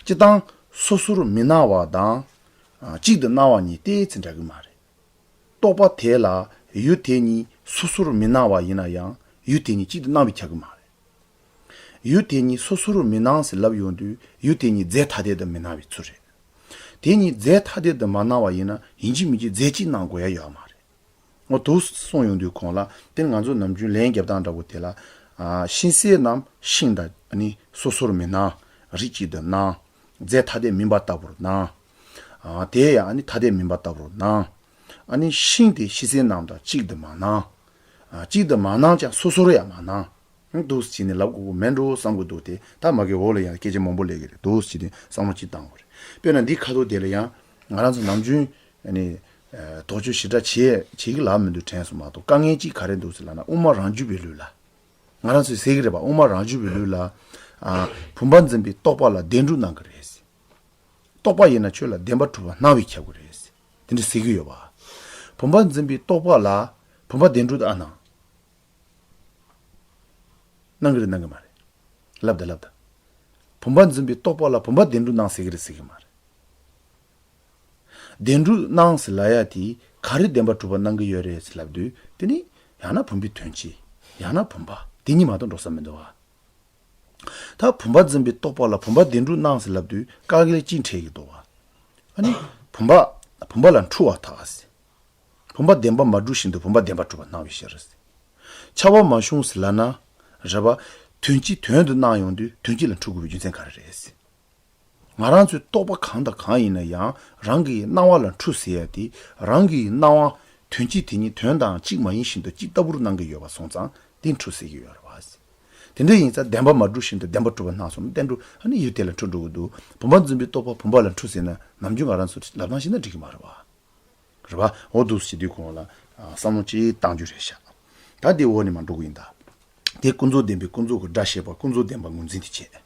སྤྱིར་བཏང་སོ་སོར་མི་སྣང་བ་དང་། ཨ། གཅིག་ཏུ་སྣང་བ་གཉིས་ཏོག་ཙམ་འདྲ་གི་མ་རེད། རྟོག་པ་དེ་ལ་ཡུལ་དེ་ཉིད་སོ་སོར་མི་སྣང་བ་ཡིན་ན་ཡང་ཡུལ་དེ་ཉིད་གཅིག་ཏུ་སྣང་བས་ཁྱབ་ཀྱི་མ་རེད། ཡུལ་དེ་ཉིད་སོ་སོར་མི་སྣང་ཟེར་ལབ་ཡོང་དུས་ཡུལ་དེ་ཉིད་རྫས་ཐ་དད་དུ་མི་སྣང་བའི་ཚུལ་རེད། དེ་ཉིད་རྫས་ཐ་དད་དུ་མ་སྣང་བ་ཡིན་ན་ཡིན་གཅིག་མིན་གཅིག་རྫས་གཅིག་སྣང་དགོས་ཡ་ཡོད་མ་རེད། འོ་འདུག་སེ་གསུངས་ཡོང་དུས་གོང་ལ། དེ་ང་ཚོ་ནམ་རྒྱུན་ལན་རྒྱབ་སྟངས་འདྲ་པོ་དེ་ལ། ཨ། ཤིང་ཚད་རྣམས་ཤིང་དང་ནི་སོ་སོར་མི་སྣང་། རིགས་གཅིག་ཏུ་སྣང་། རྫས་ཐ་དད་མིན་པ་ལྟ་བུར་སྣང་། ཨ། དེ་ཡང་ནི་ཐ་དད་མིན་པ་ལྟ་བུར་སྣང་། ཨ་ནི་ཤིང་དེ་ཤིང་ཚད་རྣམས་དང་གཅིག་ཏུ་མ་སྣང་། གཅིག་ཏུ་མ་སྣང་ཀྱང་སོ་སོར་ཡང་མ་སྣང་། འདུག་སེ་བྱས་ནས་ལབ་དགོས་ཀྱི་མེད་འགྲོ་བསམ་གྱི་འདུག་སྟེ། ད་མ་གི་འོག་ལ་ཡང་སྐད་ཆ་མང་པོ་སླེབས་ཀྱི་རེད། འདུག་སེ་བྱས་ནས་བསམ་བློ་ཅིག་བཏང་དགོས་རེད། དཔེར་ན་འདིའི་ཁ་ཐོག་དེ་ལ་ཡང་ང་རང་ཚོ་ནམ་རྒྱུན་ཨ་ནི་ཨ་དོགས་གཅོད་ཞེ་དྲག་བྱེད་བྱེད་ཀྱི་ལབ་མི་འདུག་དྲན་སོང་མ་གཏོགས། དཀའ་ངལ་གཅིག་ག་རེ་འདུག་ཟེར་ལབ་ན། དབུ་མ་རང་རྒྱུད་པའི་ལུགས་ལ། ང་རང་ཚོས་ཟེར་གྱི་རེད་པ། དབུ་མ་རང་རྒྱུད་པའི་ལུགས་ལ་ཨ་བུམ་པ་འཛིན་པའི་རྟོག་པ་ལ་བདེན་གྲུབ་གནང་གི་རེད། རྟོག་པ་ཡིན་ན་ཁྱོད་ལ་བདེན་པ་གྲུབ་པ་སྣང་བས་ཁྱབ་ཀྱི་རེད། དེ་འདྲ་ཟེར་གྱི་ཡོད་པ། བུམ་པ་འཛིན་པའི་རྟོག་པ་ལ་བུམ་པ་བདེན་གྲུབ་ཨ་སྣང་། སྣང་གི་རེད་སྣང་གི་མ་རེད། ལབ་ད་ལབ་ད། བུམ་པ་འཛིན་པའི་རྟོག་པ་ལ་བུམ་པ་བདེན་གྲུབ་སྣང་ཟེར་གི་རེད་ཟེར་གི་མ་རེད། བདེན་གྲུབ་སྣང་ཟེར་ལབ་ཡ་དེ་ག་རེ་བདེན་པ་གྲུབ་པ་སྣང་གི་ཡོད་རེད་ཟེར་ལབ་དུས། དེ་ནི་ཡང་ན་བུམ་པའི་དོན་སྤྱི། ཡང་ན་བུམ་པ། དེ་གཉིས་མ་གཏོགས་འགྲོ་ས་མི་འདུག་བ། ད་བུམ་པ་འཛིན་པའི་རྟོག་པ་ལ་བུམ་པ་བདེན་གྲུབ་སྣང་ཟེར་ལབ་དུས་དཀའ་ངལ་གཅིག་འཕྲད་ཀྱི་འདུག་བ། ཨ་ནི་བུམ་པ་བུམ་པ་ལ་འཁྲུལ་བ་དག་ཟེར། བུམ་པ་བདེན་པ་མ་གྲུབ་བཞིན་དུ་བུམ་པ་བདེན་པ་གྲུབ་པ་སྣང་བའི་ཕྱིར་ཟེར། ཁྱབ་པ་མ་བྱུང་ཟེར་ལབ་ན། རེད་པ། དོན་སྤྱི་དོན་དུ་སྣང་ཡོང་དུས་དོན་སྤྱི་ལ་འཁྲུལ་དགོས་པའི་རྒྱུ་མཚན་ག་རེ་རེད་ཟེར། ང་རང་ཚོའི་རྟོག་པ་གང་དང་གང་ཡིན་ན་ཡང་རང་གི་སྣང་བ་ལ་འཁྲུལ་ཟེར་ཡ་དེ། རང་གི་སྣང་བ་དོན་སྤྱི་དེ་ཉིད་དོན་དང་གཅིག་མ་ཡིན་བཞིན་དུ་གཅིག་ལྟ་བུར་སྣང་གི་ཡོད་པ་སོང་ཙང་དེ་འཁྲུལ་ཟེར་གྱི་ཡོད་རེད་བ། དེ་འདྲ་ཡིན་ཙང་བདེན་པ་མ་གྲུབ་བཞིན་དུ་བདེན་པ་གྲུབ་པ་སྣང་སོང་ན་བདེན་གྲུབ་ཨ་ནི་ཡུལ་དེ་ལ་འཁྲུལ་འགྲོ་གི་འདུག་བུམ་པ་འཛིན་པའི་རྟོག་པ་བུམ་པ་ལ་འཁྲུལ་ཟེར་ན། ནམ་རྒྱུན་ང་རང་ཚོ་ལབ་སྟངས་ཤིག་ན་འགྲིག་གི་མ་རེད་བ། རེད་བ། འོ་འདུག་སེ་བྱེད་དུས་གོང་ལ་ཨ་བསམ་བློ་ཅིག་བཏང་རྒྱུ་རེད་ཤག་ད་དེ་འོག་ནས་མར་འགྲོ་གི་ཡིན་ད། དེ་ཀུན་རྫོབ་བདེན་པའི་ཀུན་རྫོབ་ཀྱི་སྒྲ་བཤད་པ། ཀུན་རྫོབ་བདེན་པ་ངོས་འཛིན་དེ་བྱས།